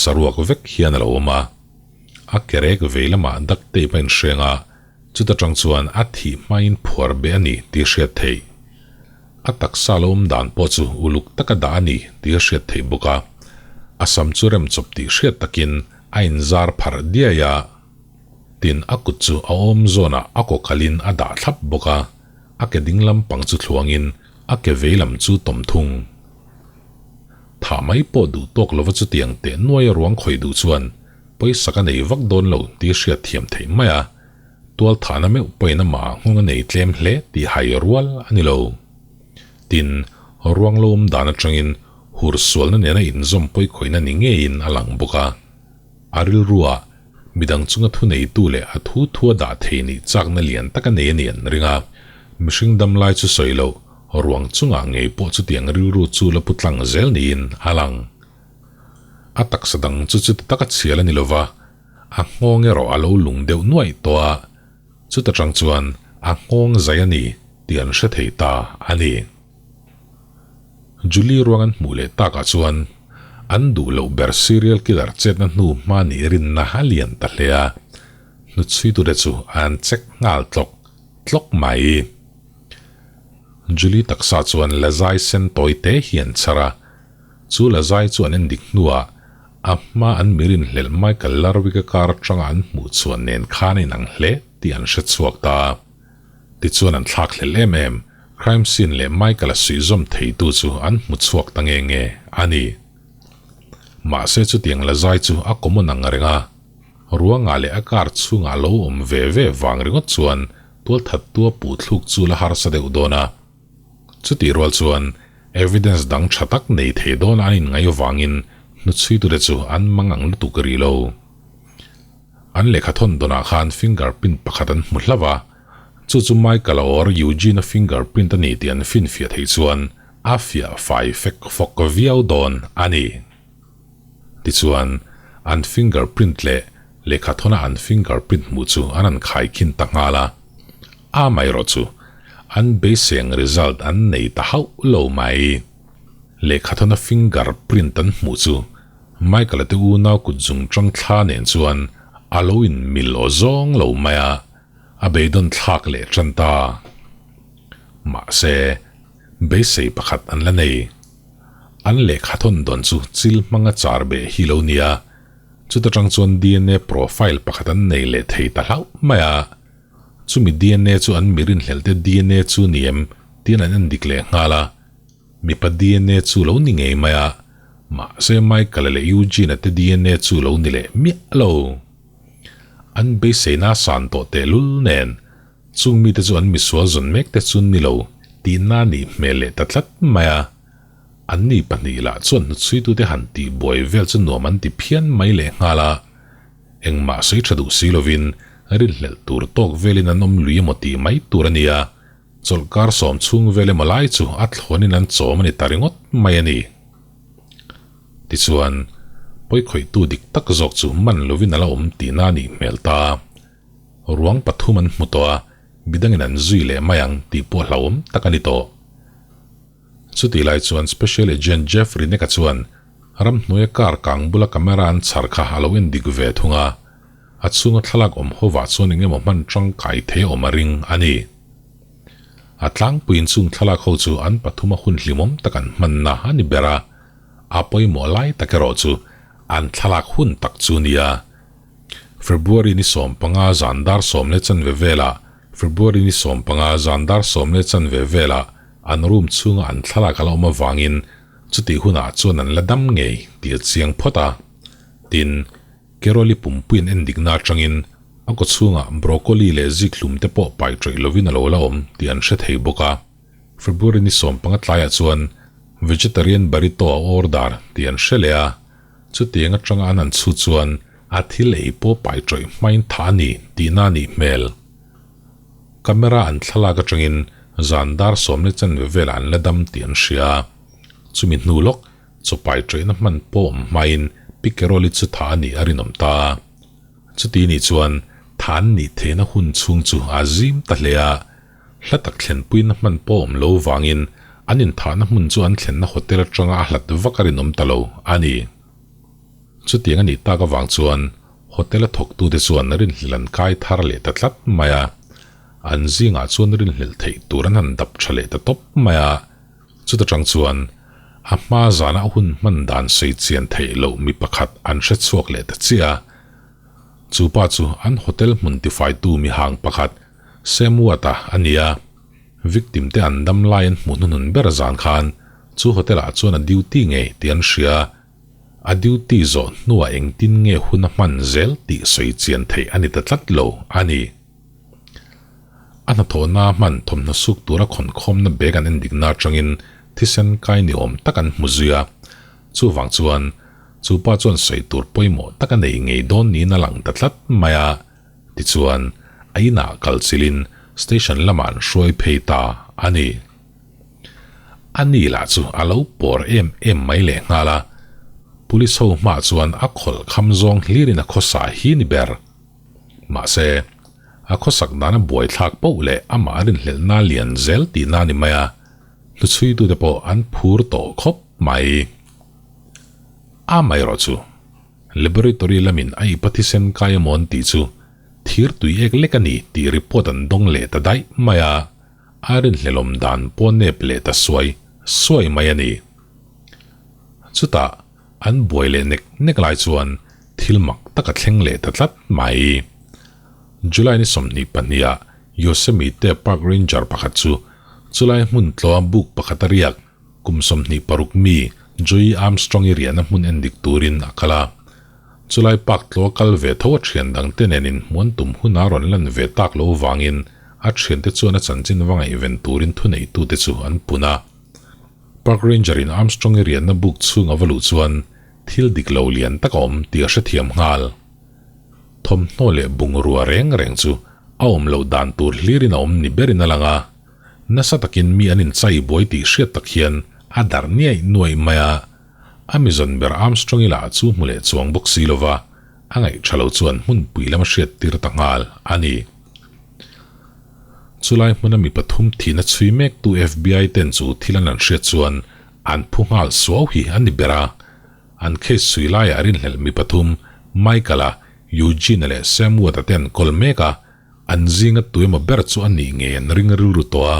saruak vek hian a lo awm a. A kerek vei lamah duct tape a inhreng a, chuta tang chuan a thih hmain phuar beh a ni tih a hriat theih. A taksa lo awm dan pawh chu uluk taka dah a ni tih a hriat theih bawk a. A sam chu rem chawp tih hriat takin a inzar pharh diai a. Tin, a kut chu a awm zawnah a kaw kalin a dah thlap bawk a, a ke ding lam pang chu thluangin a ke vei lam chu tawm thung. Thah mai pawh duh tawk lova chutiang teh nuaia ruang khawih duh chuan pawisa ka nei vak dawn lo tih hriat thiam theih mai a, tual thahna meuh pawhin amah nghawng a nei tlem hle tih hai rual a ni lo. Tin, ruang lo awm dan atangin hur sualna nena inzawm pawikhawihna ni ngeiin a lang bawk a. A rilrua midang chunga thuneitu leh a thu thua dah thei nih chakna lian tak a nei a ni an ring a. Mihring dam lai chu sawi loh, ruang chungah ngei pawh chutiang rilru chu la pu tlang zel niin a lang. A taksa dang chu chuti taka chhial a ni lova, a nghawng erawh a lo lung deuh nuaih tawh a, chuta tang chuan a nghawng zai a ni tih an hre thei ta a ni. Julie ruang an hmuh leh takah chuan an duh loh ber serial killer chetna hnu hma nih rinna a lian ta hle a, hnuchhuitute chu an check nghal tlawk tlawk mai. Julie taksa chuan lazai sen tawi te hi an chhar a, chu lazai chu an endik hnuah a hma an mirin hlelh Michael Lerwick-a kar atanga an hmuh chhuan nen khan a inang hle tih an hre chhuak ta. Tichuan an thlak hlelh em em, crime scene leh Michael-a suihzawm theitu chu an hmu chhuak ta nge nge a ni. Mahse chutiang lazai chu a common ang reng a, Ruangah leh a car chhungah lo awm ve ve vang ringawt chuan tualthattua puh thluk chu la harsa deuh dawn a. Chutih rual chuan evidence dang tha tak nei thei dawn an inngaih avangin hnuchhuitute chu an mang ang lutuk rih lo. An lehkha thawn dawnah khan fingerprint pakhat an hmu hlauh a, chu chu Michael-a or Eugene-a fingerprint a ni tih an finfiah theih chuan a fiah fai fek fawk viau dawn a ni. Tichuan, an fingerprint leh lehkhathawna an fingerprint hmuh chu an han khaikhin ta nghal a. Amaherawh chu, an beiseng result an nei ta hauh lo mai. Lehkhathawna fingerprint an hmuh chu Michael-a te unau kut zung tang thla nen chuan a lo inmil aw zawng lo mai a, a beidawn thlak leh tan ta. Mahse, beisei pakhat an la nei. An lehkha thawn dawn chu chil hmanga char beh hi lo nia, chuta tang chuan dna profile pakhat an nei leh thei ta hlauh mai a. Chumi dna chu an mi rinhlelh te dna chu ni em tiin an en dik leh nghal a, mipa dna chu lo ni ngei mai a, mahse Michael-a leh Eugene-a te dna chu lo ni leh miah lo. An beiseina san tawh tehlul nen Chung mite chu an misual zawn mek te chu ni lo tihna nih hmel leh ta tlat mai a. Anni pahnih lah chuan hnuchhuitute han tih buai vel chu nuam an ti phian mai leh nghal a. Engmah sawi tha duh si lovin rinhlelh tur tawk velin an awm lui emaw tih mai tur a ni a, chawlhkar sawm chhung vel emaw lai chu a thlawnin an chawm a ni ta ringawt mai a ni. Tichuan, pawikhawihtu dik tak zawk chu man lovin a la awm tihna a nih hmel ta. Ruang pathum an hmu tawh a, midangin an zui leh mai ang tih pawh hlauhawm tak a ni tawh. Chutih lai chuan Special Agent Jeff Rineka chuan ramhnuaia car kang bula camera an chhar kha a lo en dik ve thung a, a chhunga thlalak awm hovah chuan eng emaw hman tangkai thei a awm a ring a ni. A tlangpuiin chung thlalak ho chu an pathuma hun hlimawm tak an hmanna a ni ber a, a pawimawh lai tak erawh chu an thlalak hun tak chu nia. February ni 15 zan dar 10:15 velah February ni 15 zan dar 10:15 velah an room chhunga an thlalak a la awm avangin chutih hunah chuan an la dam ngei tih a chiang phawt a. Tin, Carol-i pumpuiin endikna atangin a kaw chhungah broccoli leh zikhlum te pawh pai ṭawih lovin a lo la awm tih an hre thei bawk a. February ni 15 tlaiah chuan vegetarian burrito a order tih an hre leh a. Chutiang atanga an han chhut chuan a thil ei pawh pai tawih hmain tha a ni tihna a nih hmel. Camera an thlalak atangin zan dar 10:15 velah an la dam tih an hria. Chumi hnu lawk chaw pai tawihna hman pawh awm hmain Pi Carol-i chu tha a nih a rinawm ta. Chuti nih chuan tha an nih theihna hun chhung chu a zim ta hle a. Hla tak thlenpuina hman pawh awm lo vangin an inthahna hmun chu an thlenna hotel atanga a hlat vak a rinawm ta lo a ni. Chutiang a nih tak avang chuan hotel a thawktute chuan rinhlelh an kai thar leh ta tlat mai a, an zingah chuan rinhlelh theih tur an han dap tha leh ta tawp mai a. Chuta tang chuan a hma zana a hun hman dan sawi chian theih loh mi pakhat an hre chhuak leh ta chiah a. Chu pa chu an hotel hmun tifaitu mihang pakhat Semwata a ni a, victim te an dam lai an hmuh hnuhnun ber zan khan chu hotel ah chuan a duty ngei tih an hria. A duty zawh hnuah engtin nge hun a hman zel tih sawi chian theih a ni ta tlat lo a ni. A hnathawhna hman thawmhnaw suk tura khawnkhawmna bag an endikna atangin thisen kai ni awm tak an hmu zui a, chuvang chuan chu pa chuan sawi tur pawimawh tak a nei ngei dawn niin a lang ta tlat mai a. Tichuan, a inah kal chilin station lamah an hruai phei ta a ni. A ni lah chu a lo pawr em em mai lehnghal a, police ho hmaah chuan a khawlh kham zawng hlirin a khawsa hi ni ber. Mahse, a khawsak dana buaithlak poh leh amah rinhlelhna lian zel tihna a ni mai a, hnuchhuitute pawh an phur tawh khawp mai. Amaherawh chu, laboratory lamin a ipa thisen kai emaw an tih chu thir tui ek lek a ni tih report an dawng leh ta daih mai a, a rinhlelawm dan pawh nep leh ta suai suai mai a ni. Chutah, An buai leh nek nek lai chuan thil mak tak a thleng leh ta tlat mai. July ni 22 ah Yosemite Park Ranger pakhat chu chulai hmun tlaw a buk pakhat a riak kum 26 mi Joey Armstrong i riahna hmun en dik turin a kal a. Chulai park tlaw a kal ve tho a thian dangte nen inhmuan tum hun a rawn lan ve tak lo vangin a thiante chuan a chanchin va ngaihven turin thuneitute chu an pun a. Park Ranger in Armstrong i riahna buk chhung a va luh chuan thil dik lo lian tak a awm tih a hrethiam nghal. Thawmhnaw leh bungrua reng reng chu a awm loh dan tur hlirin a awm ni berin a lang a, nasa takin mi an inchai buai tih hriat tak hian a darh niaih nuaih mai a. A mizawn ber Armstrong i lah chu hmu leh chuang bawk si lova, a ngaih tha lo chuan hmunpui lam a hriat tir ta nghal a ni. Chulai hmuna mi pathum thihna chhui mektu FBI ten chu thil an han hriat chuan an phu nghal suau hi a ni ber a. An case chhui laiah rinhlelh mi pathum Michael-a, Eugene-a leh Sam Wood-a te an kawl mek a, an zinga tuemaw ber chu a nih ngei an ring rilru tawh a.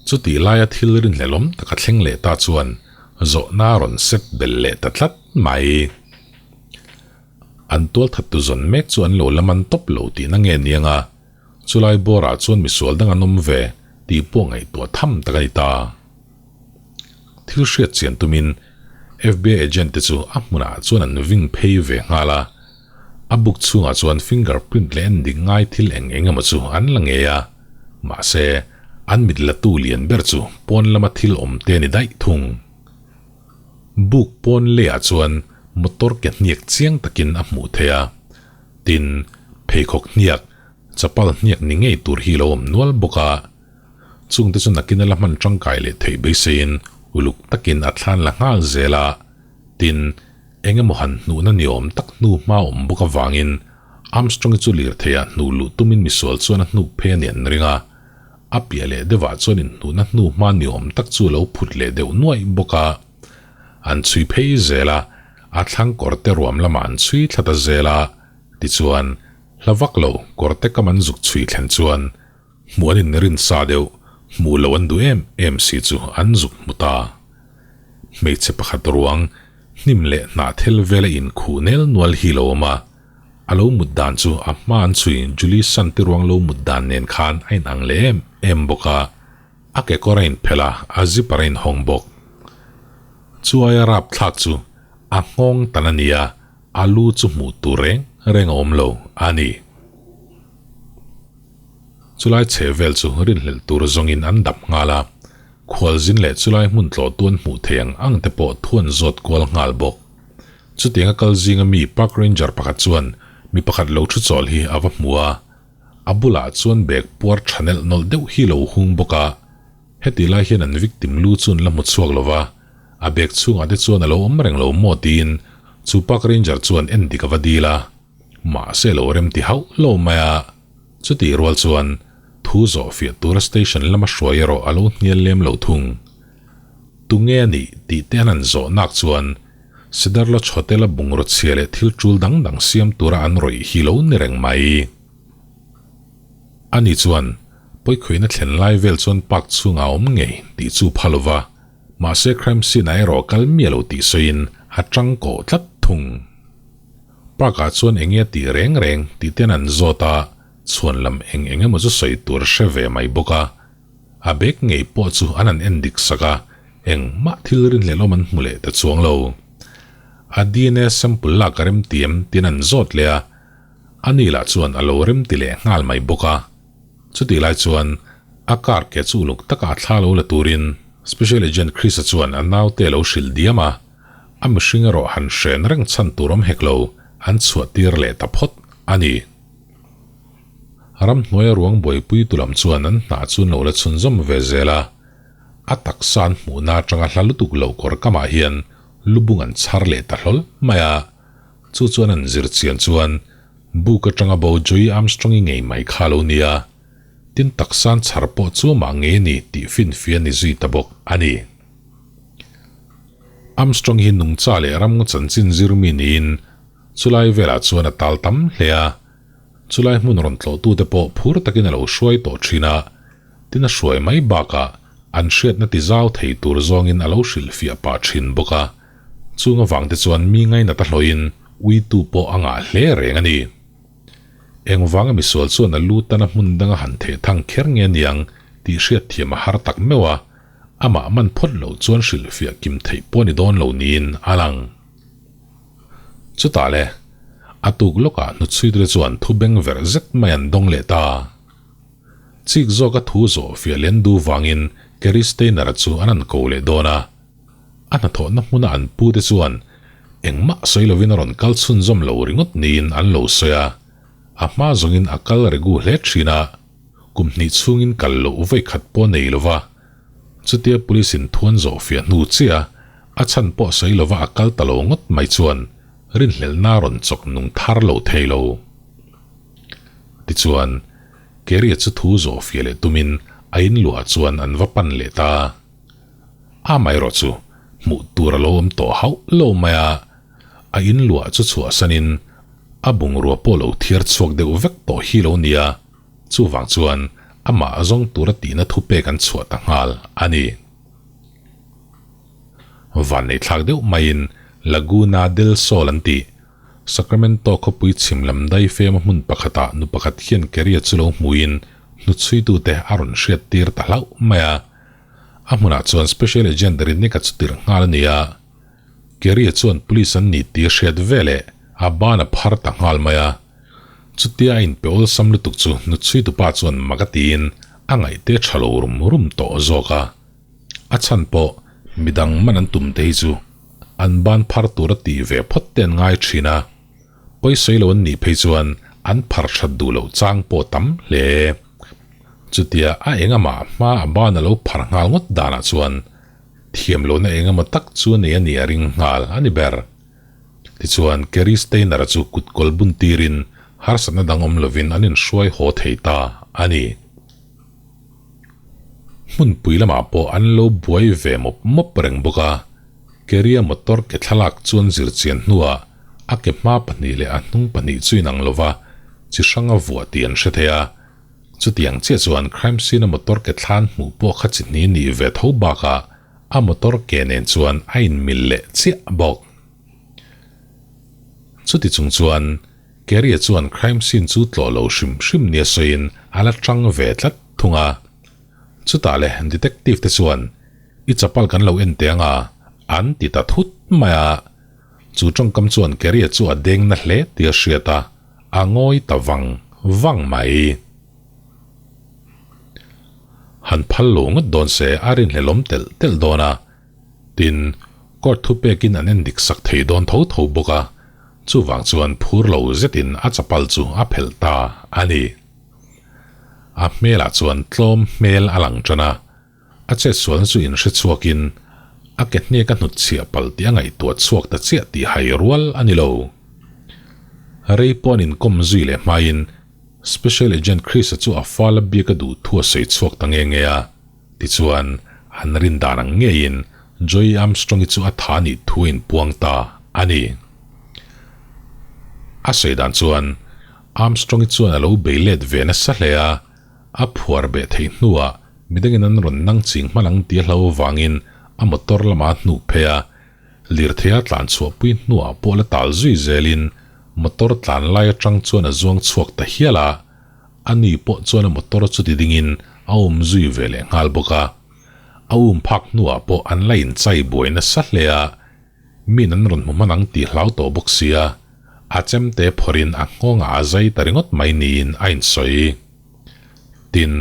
Chutih laia thil rinhlelawm taka thleng leh ta chuan zawhna a rawn set belh leh ta tlat mai. An tualthattu zawn mek chu an lo la man tawp lo tihna nge niang a, chulai bawrah chuan misual dang an awm ve tih pawh ngaihtuah tham tak a ni ta. Thil hriat chian tumin FBI agent te chu a hmunah chuan an ving phei ve nghal a, a buk chhungah chuan finger print leh endik ngai thil eng eng emaw chu an la ngei a, mahse an mit latu lian ber chu pawn lama thil awm te a ni daih thung. Buk pawn leiah chuan motor ke hniak chiang takin a hmuh theih a, tin, pheikhawk hniak, chapal hniak ni ngei tur hi lo awm nual bawk a. Chungte chu nakin a la hman tangkai leh theih beiseiin uluk takin a thlan la nghal zel a, tin, eng emaw han hnuhna ni awm tak hnu hma awm bawk avangin Armstrong-i chu lirtheiah hnuh luh tumin misual chuan a hnuk phei a ni an ring a. A piah leh deuhah chuan inhnuhna hnu hma ni awm tak chu a lo phut leh deuh nuaih bawk a. An chhui phei zel a, a thlang kawrte ruam lamah an chhui thla ta zel a, tichuan, hla vak lo kawrte kam an zuk chhui thlen chuan hmuh an inrin sa deuh, hmuh loh an duh em em si chu an zuk hmu ta. Hmeichhe pakhat ruang, hnim leh hnah thel vela inkhuh nel nual hi lo awm a. A lo mut dan chu a hma an chhui Julie Santi ruang lo mut dan nen khan a inang leh em em bawk a, a kekawr a inphelh a, a zipper a inhawng bawk. Chu aia rapthlak chu a nghawng tan a ni a, a lu chu hmuh tur reng reng a awm lo a ni. Chulai chhe vel chu rinhlelh tur zawngin an dap nghal a, khualzin leh chulai hmun tlawhtu an hmuh thei ang ang te pawh thu an zawt kual nghal bawk. Chutianga kal zinga mi park ranger pakhat chuan mi pakhat lo thu chawl hi a va hmu a, a bulah chuan bag puar tha nelh nawlh deuh hi lo hung bawk a. Heti lai hian an victim lu chu an la hmu chhuak lo va, a bag chhungah te chuan a lo awm reng lo maw tiin chu park ranger chuan en dik a va dil a, mahse lo rem ti hauh lo mai a. Chutih rual chuan thu zawh fiah tura station lama hruai erawh a lo hnial lem lo thung. Tunge a nih tih te an han zawh nak chuan Cedar Lodge Hotel-a bungraw chhia leh thil tul dang dang siam tura an rawih hi lo ni reng mai. Ani chuan pawikhuihna thlen lai vel chuan park chhungah a awm ngei tih chu pha lova, mahse crime scene-ah erawh kal miah lo tih sawiin a tangkawh tlat thung. Park-ah chuan eng nge tih reng reng tih ten an zawt a, chhuan lam eng eng emaw chu sawi tur a hre ve mai bawk a. A bag ngei pawh chu an han en dik sak a, engmah thil rinhlelawm an hmu leh ta chuang lo. A DNA sample lak a rem ti em tiin an zawt leh a, ani lah chuan a lo rem ti leh nghal mai bawk a. Chutih lai chuan a car ke chu uluk taka a thla lo la turin Special Agent Chris-a chuan a naute a lo hrilh diam a, a mihring erawh han hren reng chhan tur awm hek lo an chhuah tir leh ta phawt a ni. Ramhnuaia ruang buaipui tu lam chuan an hna chu an lo la chhunzawm ve zel a. A taksa an hmuhna atanga hla lutuk lo kawr kamah hian lubung an chhar leh ta hlawl mai a. Chu chuan an zir chian chuan buk atanga bo Joey Armstrong-i ngei mai kha a lo ni a. Tin taksa an chhar pawh chu amah ngei a ni tih finfia ni zui ta bawk a ni. Armstrong hi nungcha leh ramngaw chanchin zirmi niin chulai velah chuan a tal tam hle a. Chulai hmun rawn tlawhtute pawh phur takin a lo hruai tawh thin a, tin a hruai mai bakah an hriatna ti zau thei tur zawngin a lo hrilhfiah pah thin bawk a. Chung avangte chuan mi ngainat a hlawhin uitu pawh a ngah hle reng a ni. Engvanga misual chuan a lu tana hmun danga han theh thang kher nge niang tih hriatthiam a har tak meuh a, amah man phawt loh chuan hrilhfiah kim theih pawh ni dawn lo niin a lang. Chutah le, a tuk lawkah hnuchhuitu te chuan thu beng verh zet mai an dawng leh ta. Chik zawka thu zawh fiah len du vangin Kerry Steiner-a chu an han ko leh dawn a. A hnathawhna hmuna an pu te chuan engmah sawi lovin a rawn kal chhunzawm lo ringawt niin an lo sawi a. A hma zawngin a kal regu hle thin a, kum hnih chhungin kal loh vawi khat pawh nei lova. Chutia police in thuan zawh fiah hnu chiah a chhan pawh sawi lova a kal ta lo ngawt mai chuan rinhlelhna a rawn chawk nung thar lo thei lo. Tichuan, Kerry-a chu thu zawh fiah leh tumin a in luah chuan an va pan leh ta. Amaherawh chu hmuh tur a lo awm tawh hauh lo mai a, a in luah chu chhuahsanin a bungrua pawh lo thiar chhuak deuh vek tawh hi lo nia. Chuvang chuan amah a zawng tura tihna thupek an chhuah ta nghal a ni. Vannei thlak deuh maiin Laguna del Sol an tih, Sacramento khawpui chhim lam daifema hmun pakhatah nu pakhat hian Kerry-a chu lo hmuin hnuchhuitute a rawn hriattir ta hlauh mai a. A hmunah chuan Special Agent Rinnika chu tirh nghal a ni a. Kerry-a chuan police an ni tih a hriat veleh a ban a phar ta nghal mai a. Chutia a inpe awlsam lutuk chu hnuchhuitupa chuan mak a tiin a ngaihte tha lo rum rum tawh zawk a. A chhan pawh midang man an tum te hi chu an ban phar tur a tih ve phawt te an ngai thin a, pawisawi lo an nih phei chuan an phar that duh loh chang pawh tam hle. Chutia a engamaah hma a ban a lo phar nghal ngawt danah chuan thiam lohna engemaw tak chu a nei a nih a ring nghal a ni ber. Tichuan, Kerry Steiner-a chu kut kawl bun tirin harsatna dang awm lovin an inhruai haw thei ta a ni. Hmunpui lamah pawh an lo buai ve mawp mawp reng bawk a, Kerry-a motor ke thlalak chuan zirchian hnuah a ke hma pahnih leh a hnung pahnih chu inang lova chi hranga vuah tih an hre thei a. Chutiang chiah chuan crime scene-a motor ke thlan hmuh pawh kha chi hnih nih ve tho bakah A motor ke nen chuan a inmil leh chiah bawk. Chuti chung chuan Kerry-a chuan crime scene chu tlawh lo hrim hrim nia sawiin a la tang ve tlat thung a. Chutah le detective te chuan I chapal kan lo en teh ang a, an ti ta thut mai a. Chu tawngkam chuan Kerry-a chu a deng na hle tih a hriat a, a ngawi ta vang vang mai. Han phal lo ngawt dawn se a rinhlelawm telh telh dawn a, tin, court thupekin an en dik sak thei dawn tho tho bawk a, chuvang chuan phur lo zetin a chapal chu a phelh ta a ni. A hmelah chuan tlawm hmel a lang tan a, a chetsualna chu inhre chhuakin a ke hnek a hnutchhiah palh tih a ngaihtuah chhuak ta chiah tih hai rual a ni lo. Rei pawh an inkawm zui leh hmain Special Agent Chris-a chu a fal a biak a duh thu a sawi chhuak ta nge nge a. Tichuan, an rin dan ang ngeiin Joey Armstrong-i chu a tha nih thu a inpuang ta a ni. A sawi dan chuan, Armstrong-i chuan a lo bei let ve nasa hle a, a phuar beh theih hnuah midangin an rawn nang ching hman ang tih a hlo avangin a motor lamah a hnuk phei a, Lirtheia tlan chhuahpui hnuah pawh la tal zui zelin motor tlan lai atang chuan a zuang chhuak ta hial a, a ni pawh chuan a motor chu ti dingin a um zui ve leh nghal bawk a. A um phak hnuah pawh an la inchai buai nasa hle a, min an rawn hmu hman ang tih hlau tawh bawk sia, a chemte phawrhin a nghawngah a zai ta ringawt mai niin a insawi. Tin,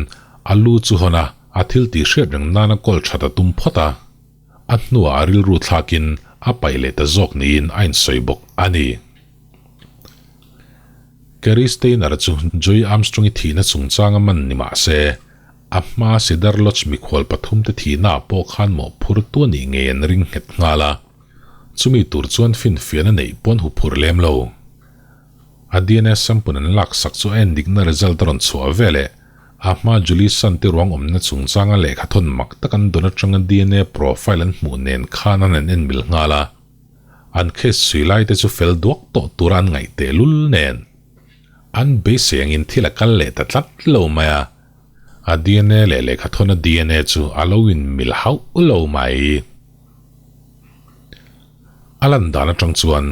a lu chu hawn a, a thil tih hriat reng nana kawl that a tum phawt a. A hnuah a rilru thlakin a paih leh ta zawk niin a insawi bawk a ni. Cary Stayner chu Joey Armstrong-i thihna chungchanga man ni mah se, a hmaa Cedar Lodge mikhual pathumte thihnaah pawh khan mawhphurtu a nih ngei an ring nghet nghal a. Chumi tur chuan finfiahna neih pawn huphurh lem lo. A DNA sample an laksak chu a endikna result a rawn chhuah veleh a hma Julie Sante ruang awmna chungchanga lehkha thawn mak tak an dawn atanga DNA profile an hmuh nen khan an han enmil nghal a. An case chhui lai te chu fel duak tawh tura an ngaih tehlul nen an beisei angin thil a kal leh ta tlat lo mai a. A DNA leh lehkha thawna DNA chu a lo inmil hauh lo mai. A lan dan atang chuan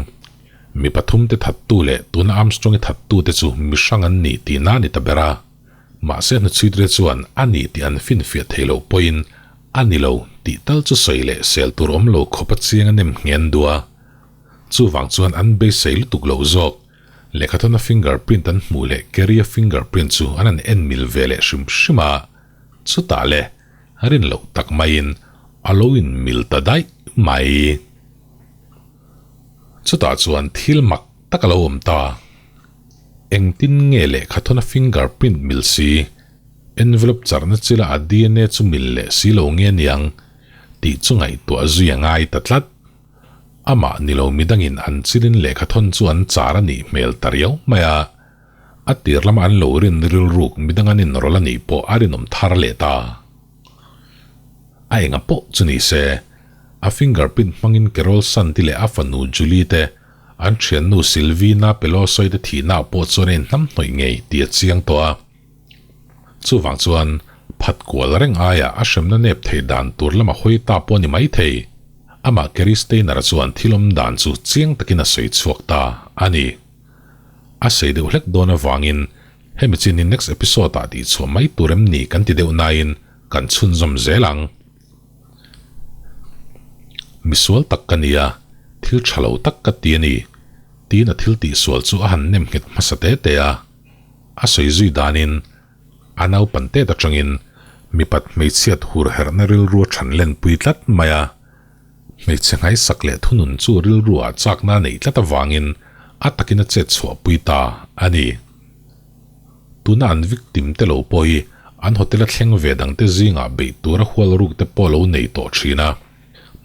mi pathumte thattu leh tuna Armstrong-i thattute chu mi hrang an ni tihna a ni ta ber a. Mahse hnuchhuitre chuan a ni tih an finfiah theih loh pawhin a ni lo tih tal chu sawi leh sel tur awm lo khawp a chiang a nem nghen duh a. Chuvang chuan an beisei lutuk loh zawk. Lehkhathawna fingerprint an hmuh leh Kerry-a fingerprint chu an han en mil ve leh hrim hrim a. Chutah le rin loh tak maiin a lo in mil ta daih mai. Chutah chuan thil mak tak a lo awm ta. Engtin nge lehkhathawna fingerprint mil si, envelope charhna chila a DNA chu mil leh si lo nge niang tih chu ngaihtuah zui a ngai ta tlat. Amah ni lo midangin an chilin lehkhathawn chu an char a nih hmel ta riau mai a. A tir lama an lo rin rilruk midang an inrawlh a nih pawh a rinawm thar leh ta. A enga pawh chu ni se, a fingerprint hmangin Carol Santi leh a fanu Julie te, an thiannu Silvina Pelosoy te thihnaah pawh chuan a inhnamhnawih ngei tih a chiang tawh a. Chuvang chuan phat kual reng aia a hremna nep thei dan tur lama hawi ta pawh a ni maithei. Amah Kerry Steiner-a chuan thil awm dan chu chiang takin a sawi chhuak ta a ni. A sei deuh hlek dawn avangin hemi chin hi next episode ah tih chhuah mai tur em ni kan ti deuh nain kan chhunzawm zel ang. Misual tak ka nia, thil tha lo tak ka ti a ni, tiin a thil tihsual chu a han nem nghet hmasa te te a. A sawi zui danin a naupan tet atangin mipat hmeichhiat hur herhna rilru a than lenpui tlat mai a. Hmeichhe nghaisak leh thunun chu rilru ah chakna a neih tlat avangin a takin a chet chhuahpui ta a ni. Tuna an victim te lo pawh hi an hotel a thleng ve dangte zingah beih tura hual ruk te pawh lo nei tawh thin a.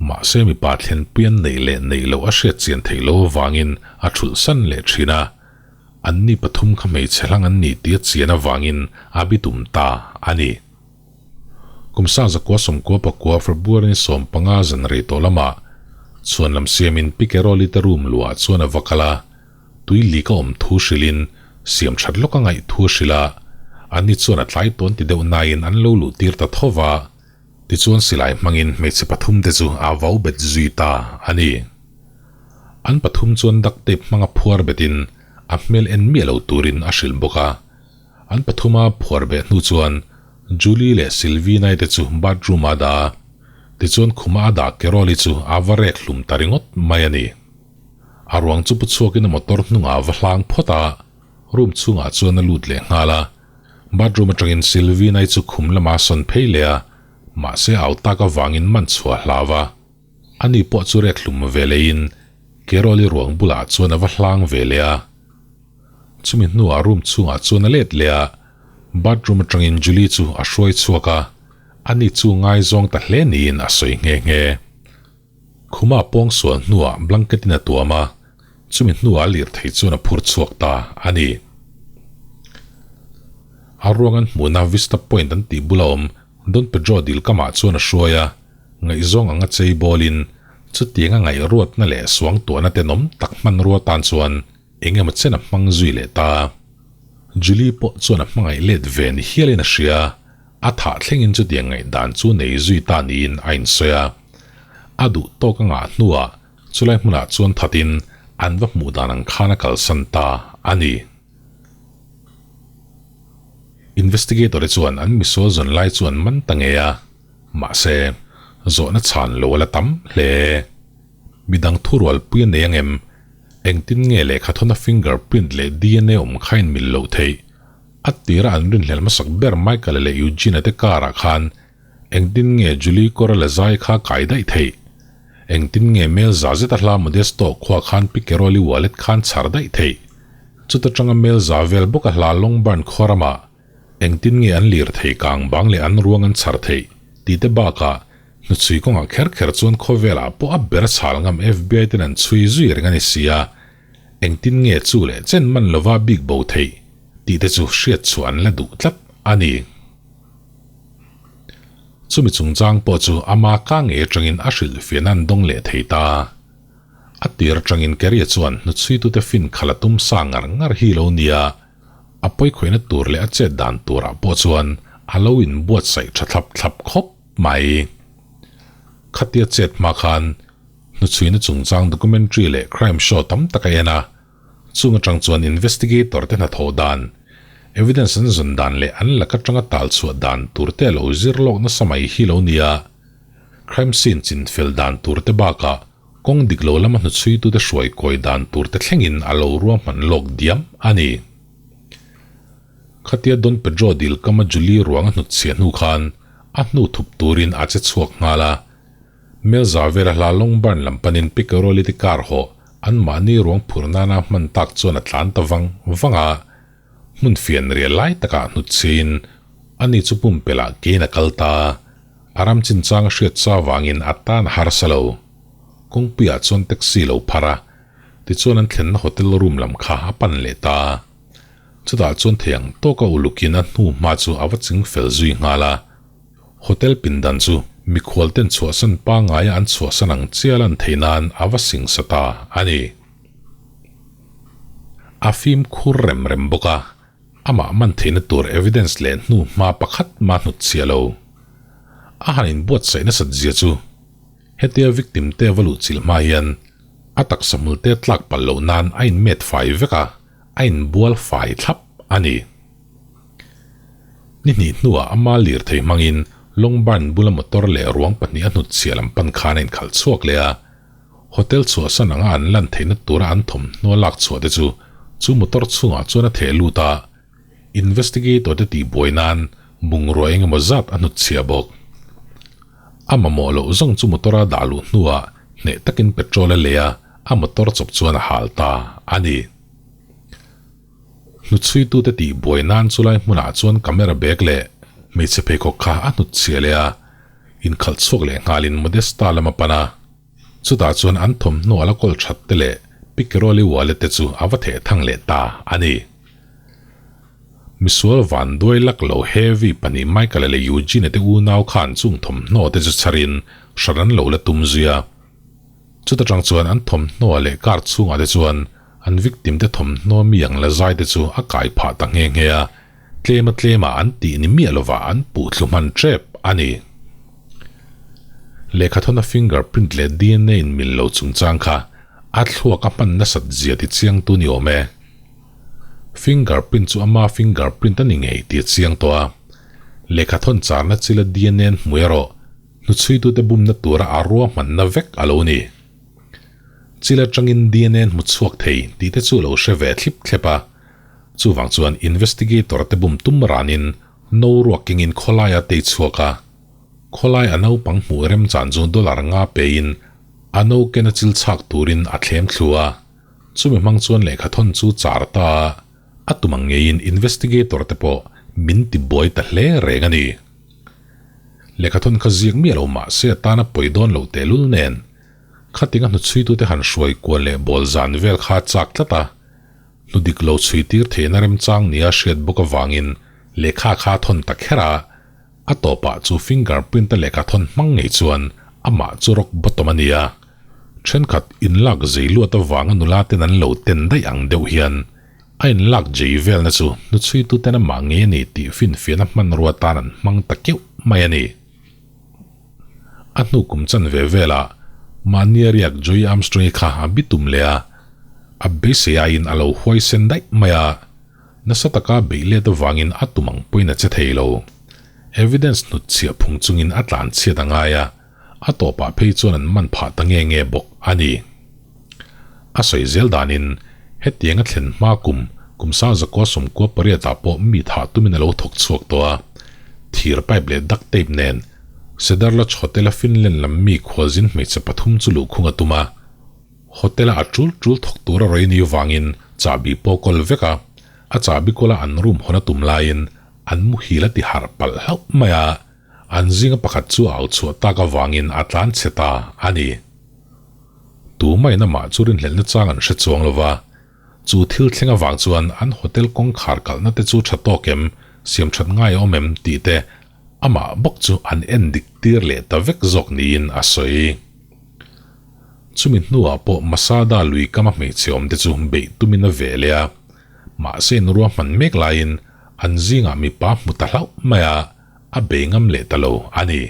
Mahse mipa thlenpui an neih leh neih loh a hriat chian theih loh avangin a thulh san leh thin a. Anni pathum kha hmeichhe hlang an ni tih a chian avangin a bitum ta a ni. Kum sang zakua sawmkua pakua February ni 15 zan rei tawh lamah chhuan lam siamin Pi Caroli te room luah chuan a va kal a, tui lik a awm thu hrilhin siam that lawk a ngaih thu a hrilh a, anni chuan a tlai tawn ti deuh nain an lo luh tir ta tho va, tichuan silai hmangin hmeichhe pathum te chu a vau bet zui ta a ni. An pathum chuan duct tape hmanga phuar betin a hmel en miah lo turin a hrilh bawk a. An pathuma phuar beh hnu chuan Julie leh Sylvie nai te chu bathroom ah a dah a, tichuan khuma a dah Carol-i chu a va rek hlum ta ringawt mai a ni. A ruang chu pu chhuakin a motor hnungah a va hlang phawt a, room chhungah chuan a lut leh nghal a. Bathroom atangin Sylvie nai chu khum lamah a sawn phei leh a, mahse au tak avangin man chhuah a hlau a. Ani pawh chu rek hlum ve leiin Carol-i ruang bulah chuan a va hlang ve leh a. Chumi hnuah room chhungah chuan a let leh a, bathroom atangin Julie chu a hruai chhuak a, ani chu ngaizawng ta hle niin a sawi nghe nghe. Khuma pawngsual hnuah blanket in a tuam a, chumi hnuah a lirthei chuan a phur chhuak ta a ni. A ruang an hmuhna Vista Point an tih bula awm Don Pedro dil kamah chuan a hruai a, ngaihzawng anga chei bawlin chutianga ngaihruatna leh suangtuahna tenawm tak hmanrua tan chuan Eng emaw chen a hmang zui leh ta. Julie pawh chuan a hmangaih let ve ni hialin a hria. A thah thlengin chutiang ngaihdan chu nei zui ta niin a insawi a. A duh tawk a ngah hnuah chulai hmunah chuan thatin an va hmuh dan ang khan a kalsan ta a ni. Investigator-te chuan an misual zawn lai chu an man ta ngei a, mahse, zawhna chhan lo a la tam hle. Midang thurualpui a nei ang em? Engtin nge lehkhathawna fingerprint leh DNA awm kha in mil loh theih? A tira an rinhlel hmasak ber Michael-a leh Eugene-a te karah khan engtin nge Julie kawra la zai kha kai daih theih? Engtin nge mel za zeta hla Modesto khua khan Pi Carol-i wallet khan chhar daih theih? Chuta tanga mel za vel bawk a hla Longburn khaw ramah engtin nge an lir thei kang bang leh an ruang an chhar theih tih te bakah hnuchhui kawngah kher kher chuan khawvelah pawh a ber chhal ngam FBI ten an chhui zui reng a ni si a, engtin nge chu leh chen man lova bik bo theih tih te chu hriat chhuah an la duh tlat a ni. Chumi chungchang pawh chu ama ka ngei atangin a hrilhfiahna an dawng leh thei ta. A tir atangin Keria chuan hnuchhuitute fin khalh a tum sa ngar ngar hi lo nia, a pawikhawihna tur leh a chet dan turah pawh chuan a lo inbuatsaih tha thlap thlap khawp mai. Khatia chet hma khan hnuchhuina chungchang documentary leh crime show tam tak a en a, chung atang chuan investigator te hnathawh dan, evidence an zawn dan leh an lak atanga tal chhuah dan tur te a lo zir lawk nasa mai hi lo nia. Crime scene chinfel dan tur te bakah kawng dik lo lama hnuchhuitute hruai kawi dan tur te thlengin a lo ruahman lawk diam a ni. Khatia Don Pedro dil kama Julie ruang a hnutchhiah hnu khan a hnu thup turin a che chhuak nghal a. Melza vela hla Longburn lam panin Picaroli te car hawh anmahni ruang phur nana hman tak chuan a tlan ta vang vang a. Hmun fian rial lai takah hnutchhiain ani chu pumpelh ah kein a kal ta. A ram chinchang a hriat sa vangin a tan a harsa lo. Kawngpuiah chuan taxi lo phar a, tichuan an thlenna hotel room lam kha a pan leh ta. Chutah chuan thei ang tawka ulukin a hnu hma chu a va ching fel zui nghal a. Hotel pindan chu mikhual ten chhuahsan pangaia an chhuahsan ang chial an theih nan a va singsa ta a ni. A fimkhur rem rem bawk a, amah man theihna tur evidence leh hnu hma pakhat mah hnut chhia lo. A han inbuatsaih nasat zia chu hetia victim te va luh chilh hma hian a taksa hmul te tlak palh loh nan a inmet fai vek a, a inbual fai thlap a ni. Ni hnih hnuah ama lirthei hmangin Longburn bula motor leh ruang pahnih a hnutchhiah lam pan khan a inkhalh chhuak leh a. Hotel chhuahsan anga an lan theihna tura an thawmhnaw lak chhuah te chu chu motor chhungah chuan a theh lut a, investigator te tihbuai nan bungrua eng emaw zat a hnutchhiah bawk. A mamawh loh zawng chu motor a dah luh hnuah hneh takin petrol a lei a, a motor chawp chuan a hal ta a ni. Hnuchhuitute tihbuai nan chulai hmunah chuan camera bag leh hmeichhe pheikhawk kha a hnutchhiah leh a, inkhalh chhuak leh nghalin Modesta lam a pan a. Chutah chuan an thawmhnaw a la kawl that te leh Pikeroli wallet te chu a va theh thang leh ta a ni. Misual vanduai lak lo Heavy pahnih Michael-a leh Eugene-a te unau khan chung thawmhnaw te chu chharin hran an lo la tum zui a. Chuta tang chuan an thawmhnaw leh car chhungah te chuan an victim te thawmhnaw mi ang la zai te chu a kai phah ta nghe nghe a, tlema tlema an tih ni miah lova an puh thlu hman tep a ni. Lehkhathawna fingerprint leh dna in mil lo chungchang kha a thluak a hman nasat zia ti chiangtu ni awm e. Fingerprint chu ama fingerprint a ni ngei ti a chiang tawh a. Lehkhathawn charna chila dna an hmu erawh hnuchhuitute bumna tura a ruahmanna vek a lo ni. Chil atangin dna an hmu chhuak thei tih te chu lo hre ve thlip thlep a. Chuvang chuan investigator te bum tum ranin no ruak kengin khawlaia tei chhuak a. Khawlai a naupang hmuh remchan chu dollar nga pein a no ken a chil chhak turin a thlem thlu a. Chumi hmang chuan lehkha thawn chu char ta a, a tum ang ngeiin investigator te pawh min ti buai ta hle reng a ni. Lehkha thawn kha ziak miah lo mah se a tana pawi dawn lo tehlul nen khatinga hnuchhuitute han hruai kual leh bawl zan vel kha a chak tlat a. Hnu dik lo chhui tir theihna remchang nia hriat bawk avangin lehkha kha a thawn ta kher a, a tawpah chu fingerprint a lehkha thawn hmang ngei chuan amah chu rock bottom a ni a. Thenkhat inlak zei luat avanga nula ten an lo ten daih ang deuh hian a inlak jei velna chu hnuchhuituten amah ngei a ni tih finfiahna hmanrua tan an hmang ta keuh mai a ni. A hnu kum chan ve velah mahnia riak Joey Armstrong-i kha a bitum leh a, a beisei aiin a lo huaisen daih mai a, nasa taka beih let avangin a tum ang pawhin a che thei lo. Evidence hnutchhiah phung chungin a tlan chhiat a ngai a, a tawpah phei chuan an man phah ta nge nge bawk a ni. A sawi zel danin hetiang a thlen hma kum kum sang zakua sawmkua pariatah pawh mi thah tumin a lo thawk chhuak tawh a, thir pipe leh duct tape nen Cedar Lodge Hotel-a Finland lam mi khualzin hmeichhe pathum chu luhkhung a tum a, Hotel-a a tul tul thawk tura rawi ni vangin Chahbi pawh kawl vek a, a chahbi kawla an room hawn a tum laiin an muhil a ti harh palh hlauh mai a, an zinga pakhat chu a au chhuah tak avangin a tlan chhe ta a ni. Tumah-in amah chu rinhlelhna chang an hre chuang lo va, chu thil thleng avang chuan an hotel kawngkhar kalhna te chu tha tawk em, siam that ngai awm em tih te amah bawk chu an en dik tir leh ta vek zawk niin a sawi. Chumi hnuah pawh Masada lui kama hmeichhe awmte chu beih tumin a veh leh a, mahse in ruahman mek laiin an zingah mipa hmu ta hlauh mai a, a bei ngam leh ta lo a ni.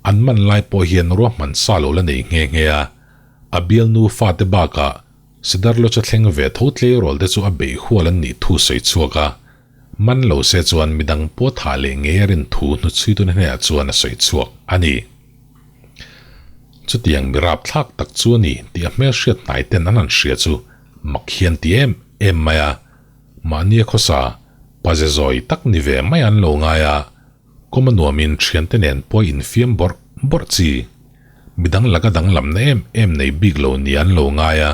An man lai pawh hian ruahman sa lo la nei nghe nghe a, a bialnu fate bakah Cedar Lodge a thleng ve tho tleirawl te chu a beih hual an nih thu sawi chhuak a, man lo se chuan midang pawh thah leh ngei a rin thu hnuchhuituna hnenah chuan a sawi chhuak a ni. Chutiang mi rapthlak tak chu a ni tih a hmelhriat hnai ten an han hria chu mak hian ti em em mai a, mahnia khawsa paze zawi tak ni ve mai an lo ngai a, kawm a nuamin thiante nen pawh infiam bawrh bawrh chi, midang laka danglamna em em nei bik lo ni an lo ngai a,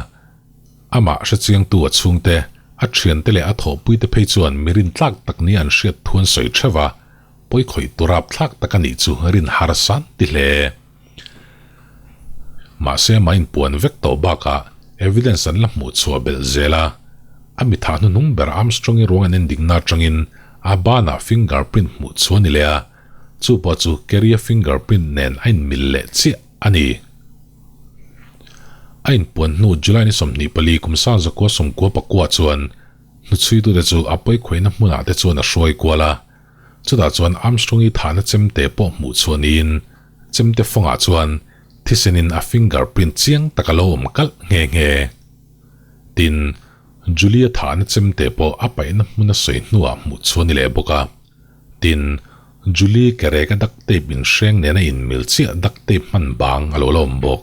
amah hrechiangtu a chhungte, a thiante leh a thawhpuite phei chuan mi rintlak tak ni an hriat thu an sawi theuh a. Pawi khawih tur ap thlak tak a nih chu rin harsan ti hle. Mahse mah inpuan vek tawh bakah evidence an la hmuh chhuah belh zel a. A mi thah hnuhnung ber Armstrong-i ruang an endikna atangin a banah fingerprint hmuh chhuah a ni leh a, chu pawh chu Kerry-a fingerprint nen a inmil leh chiah a ni. A inpuan hnu July ni 24 kum sangzakua sawmkua pakua chuan hnuchhuitute chu a pawi khawihna hmunah te chuan a hruai kual a. Chutah chuan Armstrong-i thahna chemte pawh hmuh chhuah niin chemte fawngah chuan thisenin a fingerprint chiang tak a lo awm kalh nghe nghe. Tin, Julie-a thahna chemte pawh a paihna hmun a sawi hnuah hmuh chhuah a ni leh bawk a. Tin, Julie ke reka duct tape inhreng nena inmil chiah duct tape hman bang a lo la awm bawk.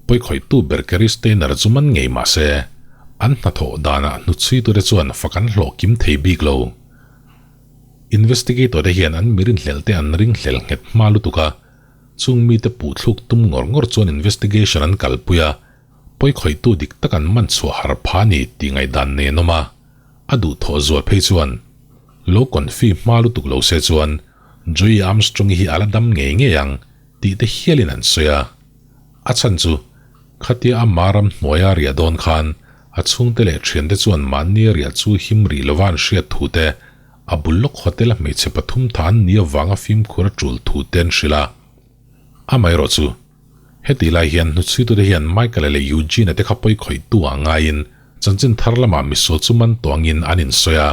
Pawikhawihtu ber Kerry Steiner chu man ngei mah se, an hnathawh danah hnuchhuitute chuan fak an hlawh kim thei bik lo. Investigator te hian an mirinhlelh te an ringhlel nghet hma lutuk a, chung mite puhthluk tum ngawr ngawr chuan investigation an kalpui a, pawikhawihtu dik tak an man chhuah har pha ni tih ngaihdan nei an awm a, a duhthawh zual phei chuan lo confi hma lutuk lo se chuan Joey Armstrong-i hi a la dam ngei ngei ang. Tih te hialin an sawi a. A chhan chu, khatia a ma ram hnuaia riah dawn khan a chhungte leh thiante chuan mahni riah chu him rih lova an hriat thu te, a bul lawk hotel a hmeichhe pathum tha an nih avanga fimkhur a tul thu te an hrilh a. Amaherawh chu, hetih lai hian hnuchhuitute hian Michael-a leh Eugene-a te kha pawi khawihtu ah ngaiin chanchin thar lamah misual chu man tawh angin an insawi a.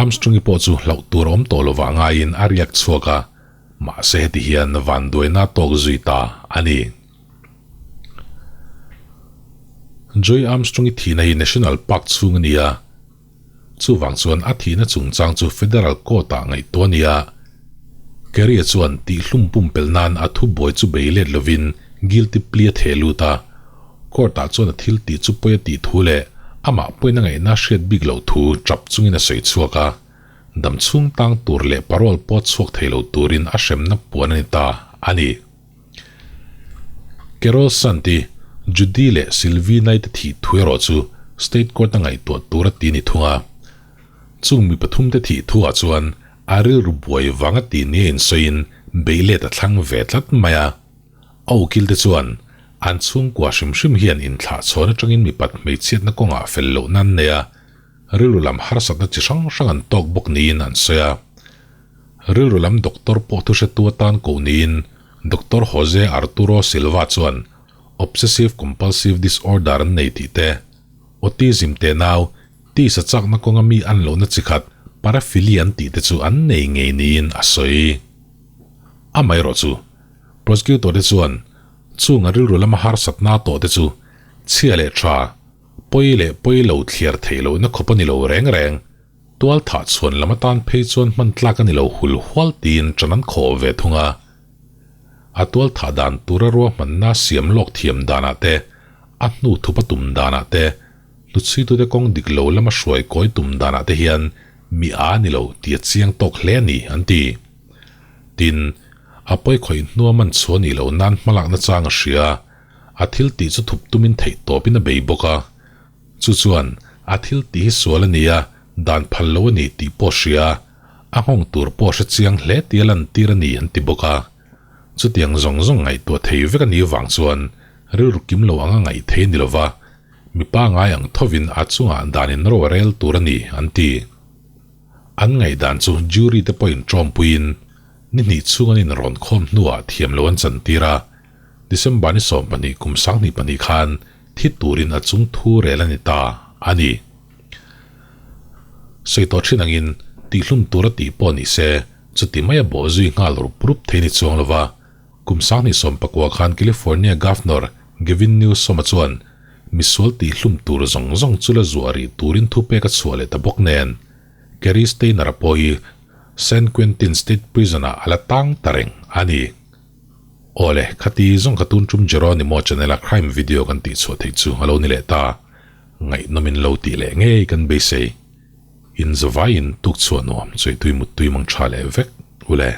Armstrong-i pawh chu hlauh tur a awm tawh lovah ngaiin a riak chhuak a. Mahse heti hian vanduaina tawk zui ta a ni. Joy Armstrong-i thihna hi National Park chhung a ni a, chuvang chuan a thihna chungchang chu Federal Court-ah ngaihtuah a ni a. Kerry-a chuan tihhlum pumpelh nan a thubuai chu bei let lovin guilty plea a theh lut a, Court-ah chuan a thil tih chu pawi a tih thu leh amah pawhin a ngaihna hriat bik loh thu tap chungin a sawi chhuak a. Dam chhung tang tur leh parole pawh chhuak thei lo turin a hremna puan a ni ta a ni. Carol Santi, Judy leh Sylvie Knight-a thih thu erawh chu State Court-a ngaihtuah tur a ti ni thung a. Chung mi pathumte thih thuah chuan a rilru buai vanga ti nia insawiin beihlet a thlang ve tlat mai a. A ukilte chuan an chhungkua hrim hrim hian inthlahchhawn atangin mipat hmeichhiatna kawngah fel lohna an nei a, Rilru lam harsatna chi hrang hrang an tawk bawk niin an sawi a. Rilru lam doctor pawh thuhretu atan koh niin Doctor Jose Arturo Silva chuan Obsessive Compulsive Disorder an nei tih te, Autism te nau, tisa chakna kawnga mi an lohna chi khat Paraphilia an tih te chu an nei ngei niin a sawi. Amaherawhchu, prosecutor te chuan chunga rilru lama harsatna tawh te chu chhia leh tha, Pawi leh pawi lo thliar theih lohna khawp a ni lo reng reng. Tual thah chhuan lam atan phei chuan hman tlak a ni lo hul hual tiin ṭan an khawh ve thung a. A tual thah dan tura ruahmanna siam lawk thiam danah te, a hnu thup a tum danah te, hnuchhuitute kawng dik lo lama hruai kawi tum danah te hian mi a ni lo tih a chiang tawk hle a ni an ti. Tin, a pawi khawih hnua man chhuah nih loh nan hmalakna chang a hria. A thil tih chu thup tumin theih tawpin a bei bawk a. Chu chuan a thil tih hi sual a ni a, dan phal lo a ni tih pawh hria a, a nghawng tur pawh hre chiang hle tih a lantir a ni an ti bawk a. Chutiang zawng zawng ngaihtuah thei vek a nih vang chuan rilru kim lo anga ngaih thei a ni lova, mipa ngai ang thovin a chungah danin ro a rel tur a ni an ti. An ngaihdan chu jury te pawhin tawmpuiin ni hnih chhung an inrawn khawm hnuah thiam lo an chantir a, December ni 12 kum 22 khan thi turin a chung thu rel a ni ta a ni. Sawi tawh thin angin tihhlum tur a tih pawh ni se chuti mai a bawh zui nghal rup rup thei ni chuang lova kum 2019 khan California Governor Gavin Newsom-a chuan misual tihhlum tur zawng zawng chu la zuah rih turin thupek a chhuah leh ta bawk nen Cary Stayner-a pawh hi San Quentin State Prison-ah a la tang ta reng a ni. Awle, khati zawng ka tun tum Jeronimo channel a crime video kan tih chhuah theih chu a lo ni leh ta. Ngaihnawmin lo tih leh ngei kan beisei. In zavaiin tuk chhuah nuam, chawi tui mut tui mang tha leh vek ule.